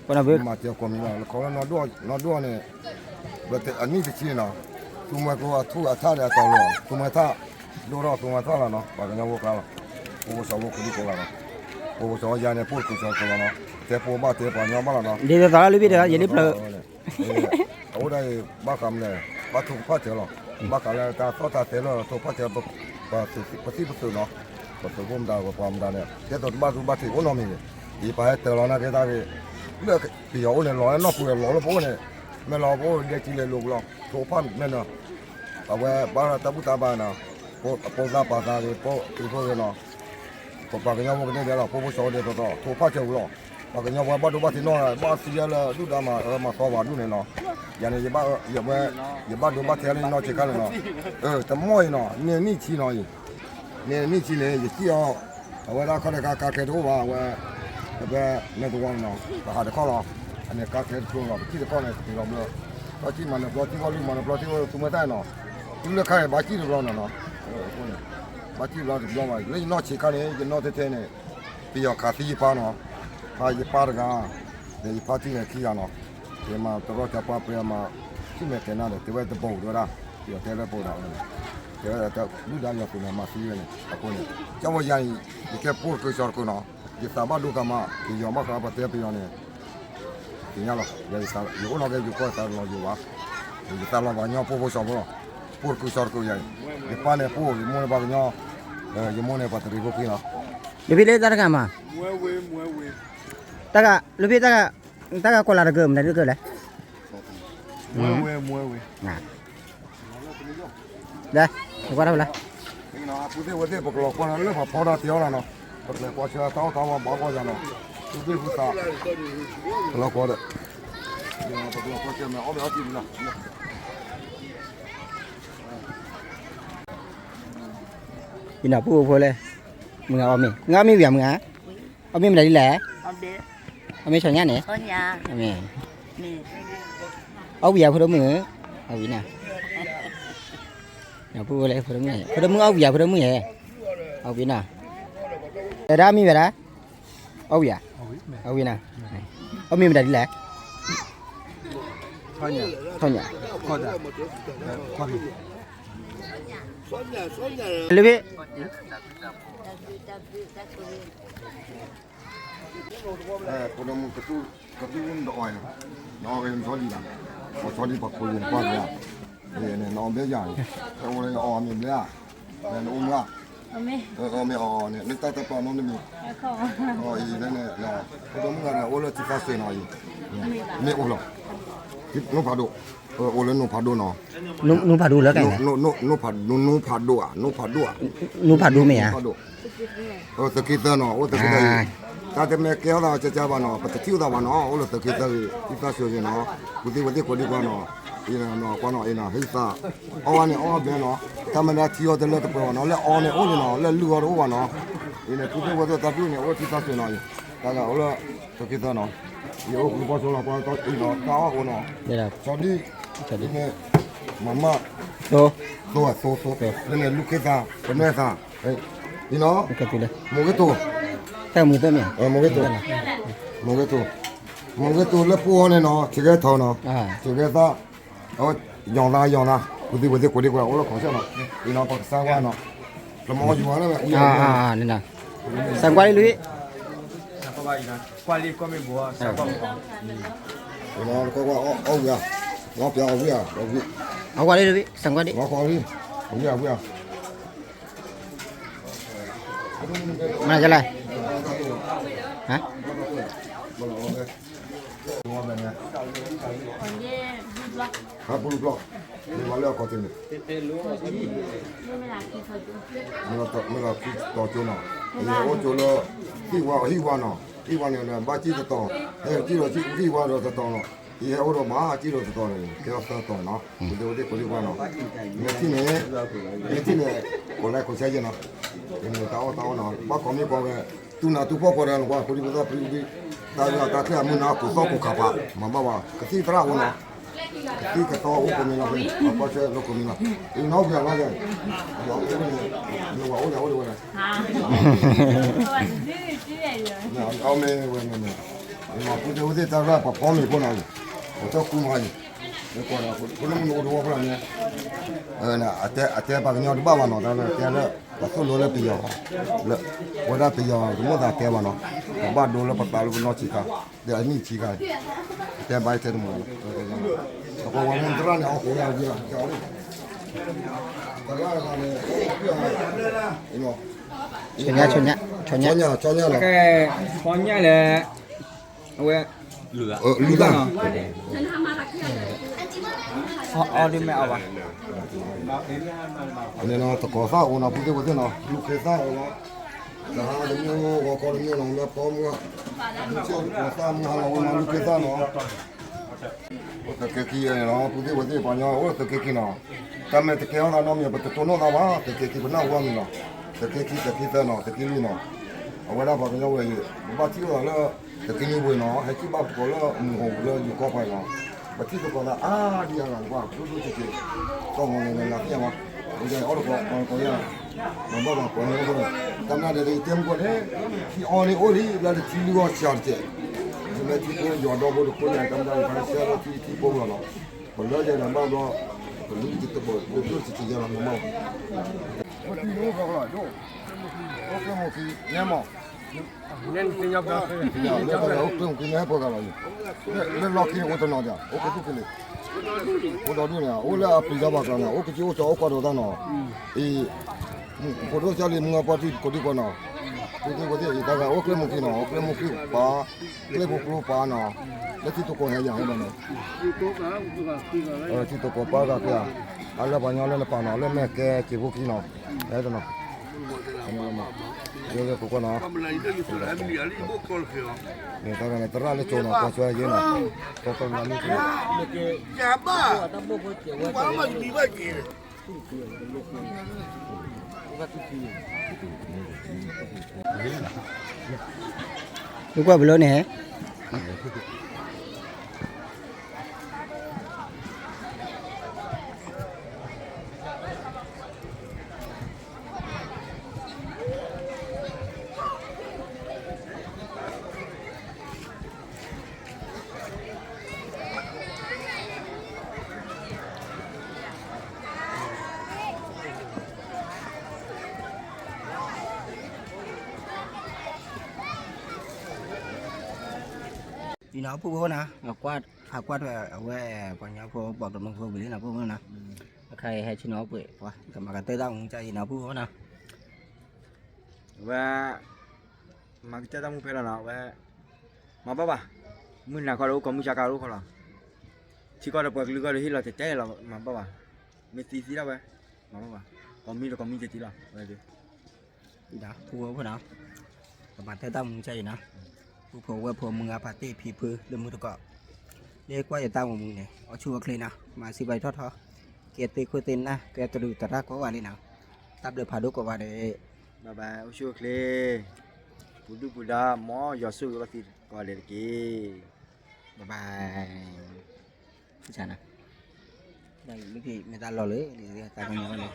ပှၤနိၣ်ဘိမၤစၢၤကိးမံၤလီၤ, လၢခီလၢနီၢ်ဒိၣ်နီၢ်ဒိၣ်န့ၣ်, အနံၣ်တဆံနီၤ, သူမွဲကျိအထူၣ်အထၣ်ဒီးအတီၤလီၤ, သူမွဲထၣ်, ဒိၣ်ထီၣ်သူမွဲထၣ်လီၤနီၤ, ပှၤကညီဖိကျါလီၤ, ဖိဖိစီၤဖိကဒုကိးဂၤလီၤ, ဖိဖိစီၤယၤန့ၣ် ဖိတကုးစီၤတကုးလီၤနီၤ, တဲဖိဘၣ်တဲပှၤကညီဘၣ်လီၤနီၤ, ဒ်သိးသိးလၢလွံၢ်ဘ့ၣ်တဂၤ ယလံဖျၢၣ် အဝဲဒၣ်အံၤ ဘၣ်ဃးမနုၤလဲၣ်, ဘၣ်ထိၣ်ကဖၣ်စၢၤလီၤ, ဘၣ်ဃးလၢတၢ်သီၣ်တၢ်သဲလၢထိၣ်ကဖၣ်စၢၤ, ပသံၣ်ပသုးနီၤ, ပသုးဖိမတၤ ပပှၤမတၤန့ၣ် ကဲသိးတဘၣ်သူဘၣ်ထံးအိၣ်နီတမံၤန့ၣ်, ယပာ်ဟဲတၢၤလီၤနာ်က့တၢ်ဂ့ၢ်, လၢပယီၤအိၣ်န့ၣ် လီၤလၢနီၢ်ပူၤလီၤလၢပအိၣ်န့ၣ်, မ့ၢ်လီၤပအိၣ်ဒဲကံလဲၤလိာ်ပူၤလီၤ, ထိၣ်ကဖၣ်မ့ၢ်နီၤ, အဝဲဘၣ်တၢ်ဘူၣ်တၢ်ဘါနီၤ, ဖိသၣ်ပာ်သးဂ့ၤ ဖိသၣ်ဖိဂ့ၤနီၤ ပပှၤကညီဖိကန့ၢ်ဒဲးလီၤ, ဖိဖိစီၤဖိဒဲးသိးသိး ထိၣ်ဖၣ်စၢၤဝံၤလီၤ, ပှၤကညီဖိဘၣ်ဒိဘၣ်ထံးနီၢ်, ဘၣ်သံယဲလၢဒုၣ်ဒါမၤအၢမၤသီပှၤဒူၣ်န့ၣ်နီၤ, ယၤန့ၣ် ယဘၣ်ဒိဘၣ်ထံးလၢယနီၢ်ဆံးခါန့ၣ်နီၤ, တမီၢ်အံၤနီၤ, န့ၢ်နံၣ်ဆံနီၤအံၤ, န့ၢ်နံၣ်ဆံန့ၣ် ယစံၣ်အီၤ, အဝဲဒၣ်ခီၣ်ဒဲးခါ ကါကျဲတအိၣ်ဘၣ်, အဝဲ ပပဲမဲာ်သဝီန့ၣ်နီၤ, ပဟးတခီလီၤ, အန့ၣ်ကါကျဲတကျိၤလီၤ, ပစံၣ်တခီန့ၣ် တတုၤလီၤဘျၢ, ဘၣ်စံၣ်မၤနၢၤပျီထံဝီလူၤ မၤနၢၤပျီထံဝီလူၤ သူမွဲသၣ်နီၤ, တုၤလၢခါအံၤ ဘၣ်စံၣ်တဘျီနီၤနီၤ, ဘၣ်စံၣ်တဘျီတဘျီဘၣ်, လၢယနီၢ်ဆံးခါန့ၣ် ယနီၢ်ထဲထဲန့ၣ် ပယီၤခးသံယပၢ်နီၤ, ခးယပၢ်တဂၤ, ဒီးယပၢ်ထံၣ်န့ၣ်ခံဂၤနီၤ, ယမၤတရီတၢ်ပှၤပှဲၤအမၤ, ထံၣ်မဲာ်တဲနၤဒီး တဲဝဲတဘိးတဲဝဲဒၣ်, ပယီၤတဲလၢပအိၣ်ဒၣ်ဝဲန့ၣ်, တဲဝဲဒၣ်ဒုၣ်ဒါယီၤသုးန့ၣ် မၤသံဝဲန့ၣ် အဃိန့ၣ်, ကၠီဝဲယၤအံၤ, ယကဲဖိတကုးစီၤတကုးနီၤ, ယသးဘၣ်ဒိကမး, ယယီၤဘၣ်ဃးပှၤတဲပယီၤန့ၣ် သ့ၣ်ညါလီၤ, ယအိၣ်နီၢ်ကဲယိၤကီၢ်သးတလီၤယိၤဘၣ်, ယသးလီၤပှၤကညီဖိဖိစီၤဖိလီၤ, ဖိတကုးစီၤတကုးယၤအံၤ, ယပၢ်န့ၣ်ဖိ ယမိၢ်န့ၣ်ပှၤကညီ, ယမိၢ်န့ၣ်ပှၤတရံးဖိခွံလီၤ, လၢဖဲလၢတၢ်တဂၤမး, တၢ်ဂၤ, လၢဖဲတၢ်ဂၤ, တၢ်ဂၤကွၢ်လၢ်တကၢၢ် မနုၤတကၢၢ်လဲၣ်, လဲၣ်, နကွၢ်တၢ်ဖဲလဲၣ်, ပူၤသ့ၣ်ဝဲသ့ၣ် ပကလီၤကွၢ်လၢပှၤဖီတၢ်တ့အီၣ်လီၤနီၤ, ပကလဲၤကွၢ်ဆၢတၢ်အီၣ်တၢ်အီဘၣ်ဘၣ်ယၤနီၤ, သူၣ်ဘ့ၣ်သူၣ်သး, ပလီၤကွၢ်ဒီး, ပကလီၤကွၢ်ဆၢမ့ၢ်အီၣ်ဘ့ၣ်အီထံဒံးလီၤ, ယနီၤ ပုၢ်ဖိလဲၣ်, မုၢ်ဂၤအီၣ်မ့ၤ, မုၢ်ဂၤအီၣ်မ့ၤဝံၤဧါ, မုၢ်ဂၤ, အီၣ်မ့ၤမတၤဒ်လဲၣ်, အီၣ်မ့ၤဆီညၣ်န့ၣ်, အီၣ်ဝံၤဧါဖိဒိၣ်မုၣ်, အီၣ်ဝံၤနၤ, ပုၢ်ဖိလဲၣ်, ဖိဒိၣ်မုၣ်အီၣ်ဝံၤဧါ ဖိဒိၣ်မုၣ်ဧါ, အီၣ်ဝံၤနၤ, တဒၣ်မံၤဝဲဒၣ်, အီၣ်ဝံၤဧါ, အီၣ်ဝံၤနၤ, အီၣ်မ့ၤမတၤဒ်လဲၣ်, ဆီညၣ်, လၢဖဲ ဖိဒိၣ်မုၣ်ကသူၣ်, ကသူၣ်အူနတအီၣ်, နအီၣ်က့ၤနဆီဒံၣ်လီၤ, ပှၤဆီဒံၣ်ပှၤခိၣ်ယံၤနကွၢ်က့ၤဧါ, နအီၣ်ဘျဲယၤ, အအိၣ်လၢယအီၣ်မ့ၤဘျဲဧါ, နအိၣ်မုၢ်ဧါ, အီၣ်မ့ၤအီၣ်န့ၣ် နတၢ်တပာ်နီတမံၤ, အီၣ်အံၤန့ၣ်, ဖိဒိၣ်မုၣ်ဂၤန့ၣ် အိၣ်လၢထံသးစဲၤနီၤအံၤ, မ့ၢ်အိၣ်လီၤ, နိဖးဒိၣ်, အိၣ်လၢနိဖးဒိၣ်နီၤ, နိဖးဒိၣ်လၢကဲ, နိဖးဒိၣ်ဧါ, နိဖးဒိၣ်ဧါ, နိဖးဒိၣ်မ့ၢ်ဧါ သုးက့သၢနီၤ, အိၣ်သုးက့သၢအံၤ, တၢ်တမ့ၢ်ကဲထီၣ်သးကကါဘၣ်နီၤ, ပတထံၣ်အသးဘၣ်နီၤ, အိၣ်လၢသုးက့သၢဂ့ၤ, ထံသးစဲၤဂ့ၤနီၤ, ပူၤသ့ၣ်ဝဲသ့ၣ်ကိးဒံကွၢ်နီၤ, အံၤနီၤ, ကွၢ်နီၤ, အံၤနီၤ, ဟံသး, အီၣ်ဝဲန့ၣ်အီၣ်ဘဲနီၤ, တၢ်မ့ၢ်ဒၣ်ထံအီၤတလၢတပှဲၤဘၣ်နီၤ, လၢအီၤန့ၣ်အိၣ်န့ၣ်နီၤ, လၢလုၢ်အီၤတအိၣ်ဘၣ်နီၤ, အံၤန့ၣ် ပူၤသ့ၣ်ဝဲသ့ၣ်တၢ်ဒူၣ်န့ၣ် အိၣ်ထံသးစဲၤနီၤအံၤ, တၢ်ဂၤအိၣ်လၢသုးက့သၢနီၤ, ယအိၣ်ဃုဘီဆိလီၤ ကွၢ်တၢ်အံၤနီၤ, တၢ်အီၣ်ဃိနီၤ, ဆီဒံၣ်, ဆီဒံၣ်, မၤမၢ်, သိ, သိ, သိ, လၢန့ၣ် လူၤခ့သး, ပနွဲသး, အံၤနီၤ, မိၢ်ဂ့ၤတိၢ်, မိၢ်ဂ့ၤတိၢ်, မိၢ်ဂ့ၤတိၢ်, မိၢ်ဂ့ၤတိၢ်လၢပူၤအီၤန့ၣ်နီၤ, ဆံးကဲထီၣ်နီၤ, ဆံးကဲသး, ယီၤသး ယီၤသး, ပူၤသ့ၣ်ဝဲသ့ၣ်ကိးဒံကွၢ် အိၣ်လၢခီၣ်ဆၢနီၤ, အံၤနီၤ ပကစၢ်ကွၢ်နီၤ, ပမ့ၢ်ယွၤလၢဝဲ, စၢ်ကွၢ်လံလံ ကွၢ်လံကွၢ်မ့ၢ်ဘိး, ကွၢ်ကွၢ်, အီၣ်ဝံၤဧါ, လီၤပျၢ်အီၣ်ဝံၤဧါ, အီၣ်ဝံၤဧါ, ကွၢ်လံလံ, စၢ်ကွၢ်လံ, အီၣ်ဝံၤဧါ, ဝံၤဧါ, မနုၤလဲၣ်, ဟါ, ဟါပူၤပျီ, မ့ၢ်ဝဲလၢအခီၣ်ထံးန့ၣ်, မ့ၢ်လီၤခံတီၤကၠိနီၤ, ယဟဲအိၣ်ကၠိလၢ, ဟံၣ်ဝါ, ဟံၣ်ဝါနီၤ, ဟံၣ်ဝါန့ၣ် ဘၣ်စံၣ်တတီၤ, ဟဲစံၣ်ဒီးဟံၣ်ဝါဒီးတတီၤနီၤ, ယဟဲအိၣ်ဒီးဘၣ်စံၣ်ဒီးတတီၤန့ၣ် ကဲထီၣ်သၢတီၤနီၤ, ပူၤသ့ၣ်ဝဲသ့ၣ်ကိးဒံကွၢ်နီၤ, မ့ၢ်ထံၣ်န့ၣ်, မ့ၢ်ထံၣ်န့ၣ်, ကိးလဲကိးဆဲယဲနီၤ, တၢ်အီၣ်တၢ်အီနီၤ ဘၣ်ကိးမံၤကိးဂၤ, တူၢ်နးတူၢ်ဖှီၣ်ကိးဂၤန့ၣ် ပှၤကိးဒံဖိသၣ်ပြံကဒံ, တၢ်ဂ့ၢ်တၢ်ကျဲအမုၢ်နၤကိးသီၣ်ကိးခးပာ်, မၤဘၣ်ဝဲ ကသံၣ်သရၣ်အိၣ်နီၤ, ကသံၣ်ကသီအိၣ်ကိးမံၤလီၤ, အကွၢ်ဆၢလိာ်ကိးမံၤလီၤ, အံၤနီၢ်ပှၤလီၤ, နဝၤအိၣ်လၢအိၣ်လၢဝဲဒၣ်, အမ့ၢ်ဝဲန့ၣ်, မၤကူသ့ဝဲသ့ၣ်တၢ်ရၢ်ပှၤဖီမ့ၤဖိနီၤ, ပတၢ်ကူမၤအံၤ, ဖိလၢမနုၤအိၣ်တဝီဖိလီၤန့ၣ်, အတဲပှၤကညီတဘၣ်ဘၣ်နီၤ, တၢ်တဲလၢ ပသိၣ်လိလၢပယီၤ, လၢ ဝဲဒၣ်ပယီၤတမိၣ်သးတဲဘၣ်နီၤ, ပဘၣ်ဒိလၢပသးလၢပနီၢ်ဆံးခါ, ဒီးအနံၣ်ဆံးခါ, တဲဘၣ်ထဲတမူ, အဃိဝဲမ့ၢ်သရၣ်န့ၣ် အီၣ်ကိးယၤ, သရၣ်တဂၤန့ၣ်, ဆညါ, ဆညါ, ဆညါ, ဆညါလဲၣ်, အဝဲ, လုၢ်သၣ်နီၤ, အီၣ်ဒ်မ့ၢ်အီၣ်ဘၣ်, န့ၣ်နီၤ သကိးသၣ်အိၣ်နီၤ ဖုသ့ၣ်ဝဲသ့ၣ်နီၤ လုၢ်ခ့သၣ်အိၣ်လီၤ, တဟါတမ့ၢ် ဂီၤခီတမ့ၢ်နီၤ မ့ၢ်ဖီမုၢ်, မ့ၢ်ဆ့ၣ်သကိးသၣ်မုၢ်ဟါလီၤ ဝဲနီၤ လုၢ်ခ့သၣ်နီၤ အိၣ်သုးက့ခံနီၤ ဖုသ့ၣ်ဝဲသ့ၣ်ပှၤကညီအိၣ်သုးက့ခံနီၤ, တၢ်မ့ၢ်တကဲထီၣ်သးနီတမံၤ ပတတိၢ်နီၣ်သးဘၣ် သုးက့ခံပနၢ်ဟူအမံၤနီၤ, သုးက့ခံ သုးက့သၢနီၤ သုးက့လွံၢ်နီၤ, အဝဲဒၣ်ပှၤကညီဝဲအံၤ ပဘၣ်ထံၣ်လိာ်သးလၢ သုးက့လွံၢ်ဝဲနီၤ ဟဲထံၣ်ဘၣ်ပကိးလၢမုၢ်ဟိၣ်လၢယိၤကီၢ်ပှၤနီၤ, ပထံၣ်သကိးသးအါဒံအါဂၤတကွၢ် ဒိၣ်ဒိၣ်က့ၤက့ၤ, သီၣ်မီၤလဲၤလဲၤလၢသ့ၣ်ညါဘၣ်, အိၣ်ယၤအီၣ်တကိးပှၤတကိးယၤ, မၤဘၣ်ဘၣ်ကိးန့ၣ်အိၣ်ဘၣ်, တၢ်မနုၤဒဲး ယတဲမုၢ်ကီၢ်န့ၣ် ထံအီန့ၣ်အိၣ်လံ လၢတထံလုၢ်အီၣ်စှၤတကဲး, ယမ့ၢ်ထံဖိယွၤဒီဘိတခိၣ်န့ၣ် တၢ်မနုၤယဖးရှဲလၢထံထံဖိလီၤနီၤ, ပလၢယၤဒီးဘၣ်ဘျီ, ပလူတဘိဒိၣ်တက့ၤယၤလီၤမ့ၢ်မး, အိၣ်ကျဲမုၢ်ခံန့ၣ်မး လၢအိၣ်ကျဲမုၢ်ခံန့ၣ်ဟဲပှၤဂၤလီၤ, လၢလီၢ်ခံန့ၣ်အိၣ်တနီၤဒၣ် အိၣ်ကသူၣ်ကလံၤ, အိၣ်ဒီဒူၣ်န့ၣ် အိၣ်လၢအပျံၤတၢ်ဘၣ်ကျါန့ၣ် အိၣ်ကစံၣ်အိၣ်ကီအိၣ်ကွၢ်ဒီးတၢ်နီၤ, အံၤ, ဖိဒိၣ်ကၢ်လံမုၢ်အပှၢ်ထံၣ်ကိးဒံကိးနီၤ, ပှၤသ့ၣ်ပှၤသ့ၣ်အံၤ တၢ်ဂၤအိၣ်ကျဲမုၢ်ခံနီၤ အိၣ်ကျဲမုၢ်ခံပာ်, ကျဲဖိကျိပာ်နီၤ, လၢထံသကိးဟဲယၤဟဲဘၣ်န့ၣ် ထံသကိးပာ်ဂၤကျဲ, အလၢပှၤညီလၢနပာ်နီၤ လၢမဲာ်ကဲစံးဖိခံနီၤ, ဟဲတနီၤ, ယိယိကိးကွၢ်နီၤ, မ့ၢ်တၢ်ဂၤန့ၣ် သရၣ်လၢကၠိနီၤ ကွၢ်ဆွဲယဲနီၤ, ကွၢ်ကွၢ်မၤမုၢ်ကၢ, မ့ၢ်ကွၢ်ဘျီန့ၣ် အံၤနီၤ ပုၢ်ဖိနီၤ, ဖးကွၢ်ထွဲအဝဲ ပှၤကညီဖိ ပှၤကမျၢၢ်ဖိဝံၤလံနီၤ ပုၢ်ဖိနီၤ, အခါအံၤဟဲဆ့ၣ်နီၤအိၣ်ပှဲၤ ပှၤကမၤကတၢၢ်တၢ်မူကၢ်အံၤနီၤ ပုၢ်ဖိနီၤ, အဝဲ မၤကတၢၢ်တၢ်မူဖဲလီၤနီၤ အဝဲ မၤဘၣ်ဘၣ်, မုၢ်နၤခီဒီးအိၣ်ကီး မုၢ်ဆါခါဒီးအိၣ်ခီလီၤ, ထံကီၢ်ဒီးပှၤကလုာ်ကီၢ်ဒီးဟ့ၣ်လီၤတဲာ်တဲာ်လီၤ မၤဘၣ်ဘၣ်, မ့ၢ်သံသံဒၣ်ဝဲ, မၤဘၣ်ဘၣ်, ကိးမံၤဒီးကိးမံၤက့ၤက့ၤလီၤ, ဝဲ ဒ်ဒီး ပုၢ်ဖိဖိနီၤ, ကမၤတၢ်တၢ်မူကၢ်အံၤနီၤ, ပုၢ်ဖိဝဲၢ်ဖိမုၢ်ဂၤဖါတ့ၢ်ဖံဖုလၢမုၢ်တကိး, လၢကွၢ်ယတၢ်မူမူန့ၣ် အိၣ်ဆူၣ်အိၣ်ချ့နီၤ, မၤစံးဘၣ်ထီၣ်ထီ, ကဲသ့ၣ်ခိၣ်သ့ၣ်နၢ် ကဲတရူးသရၣ်ကိးဂၤလံနီၤ, တၢ်ဘျုးဖးဒိၣ်ကိးဂၤဒဲး, ဘၣ်ဘၣ် အိၣ်ဆူၣ်အိၣ်ချ့, ပူၤဒုၣ်ပူၤဒါ မ်ယွၤဆိၣ်ဂ့ၤဘၣ်သုကိးဂၤဒဲးတက့ၢ်, ဘၣ်ဘၣ်, မ့ၢ်တၢ်လီၢ်လၢ တၢ်ကညီန့ၣ်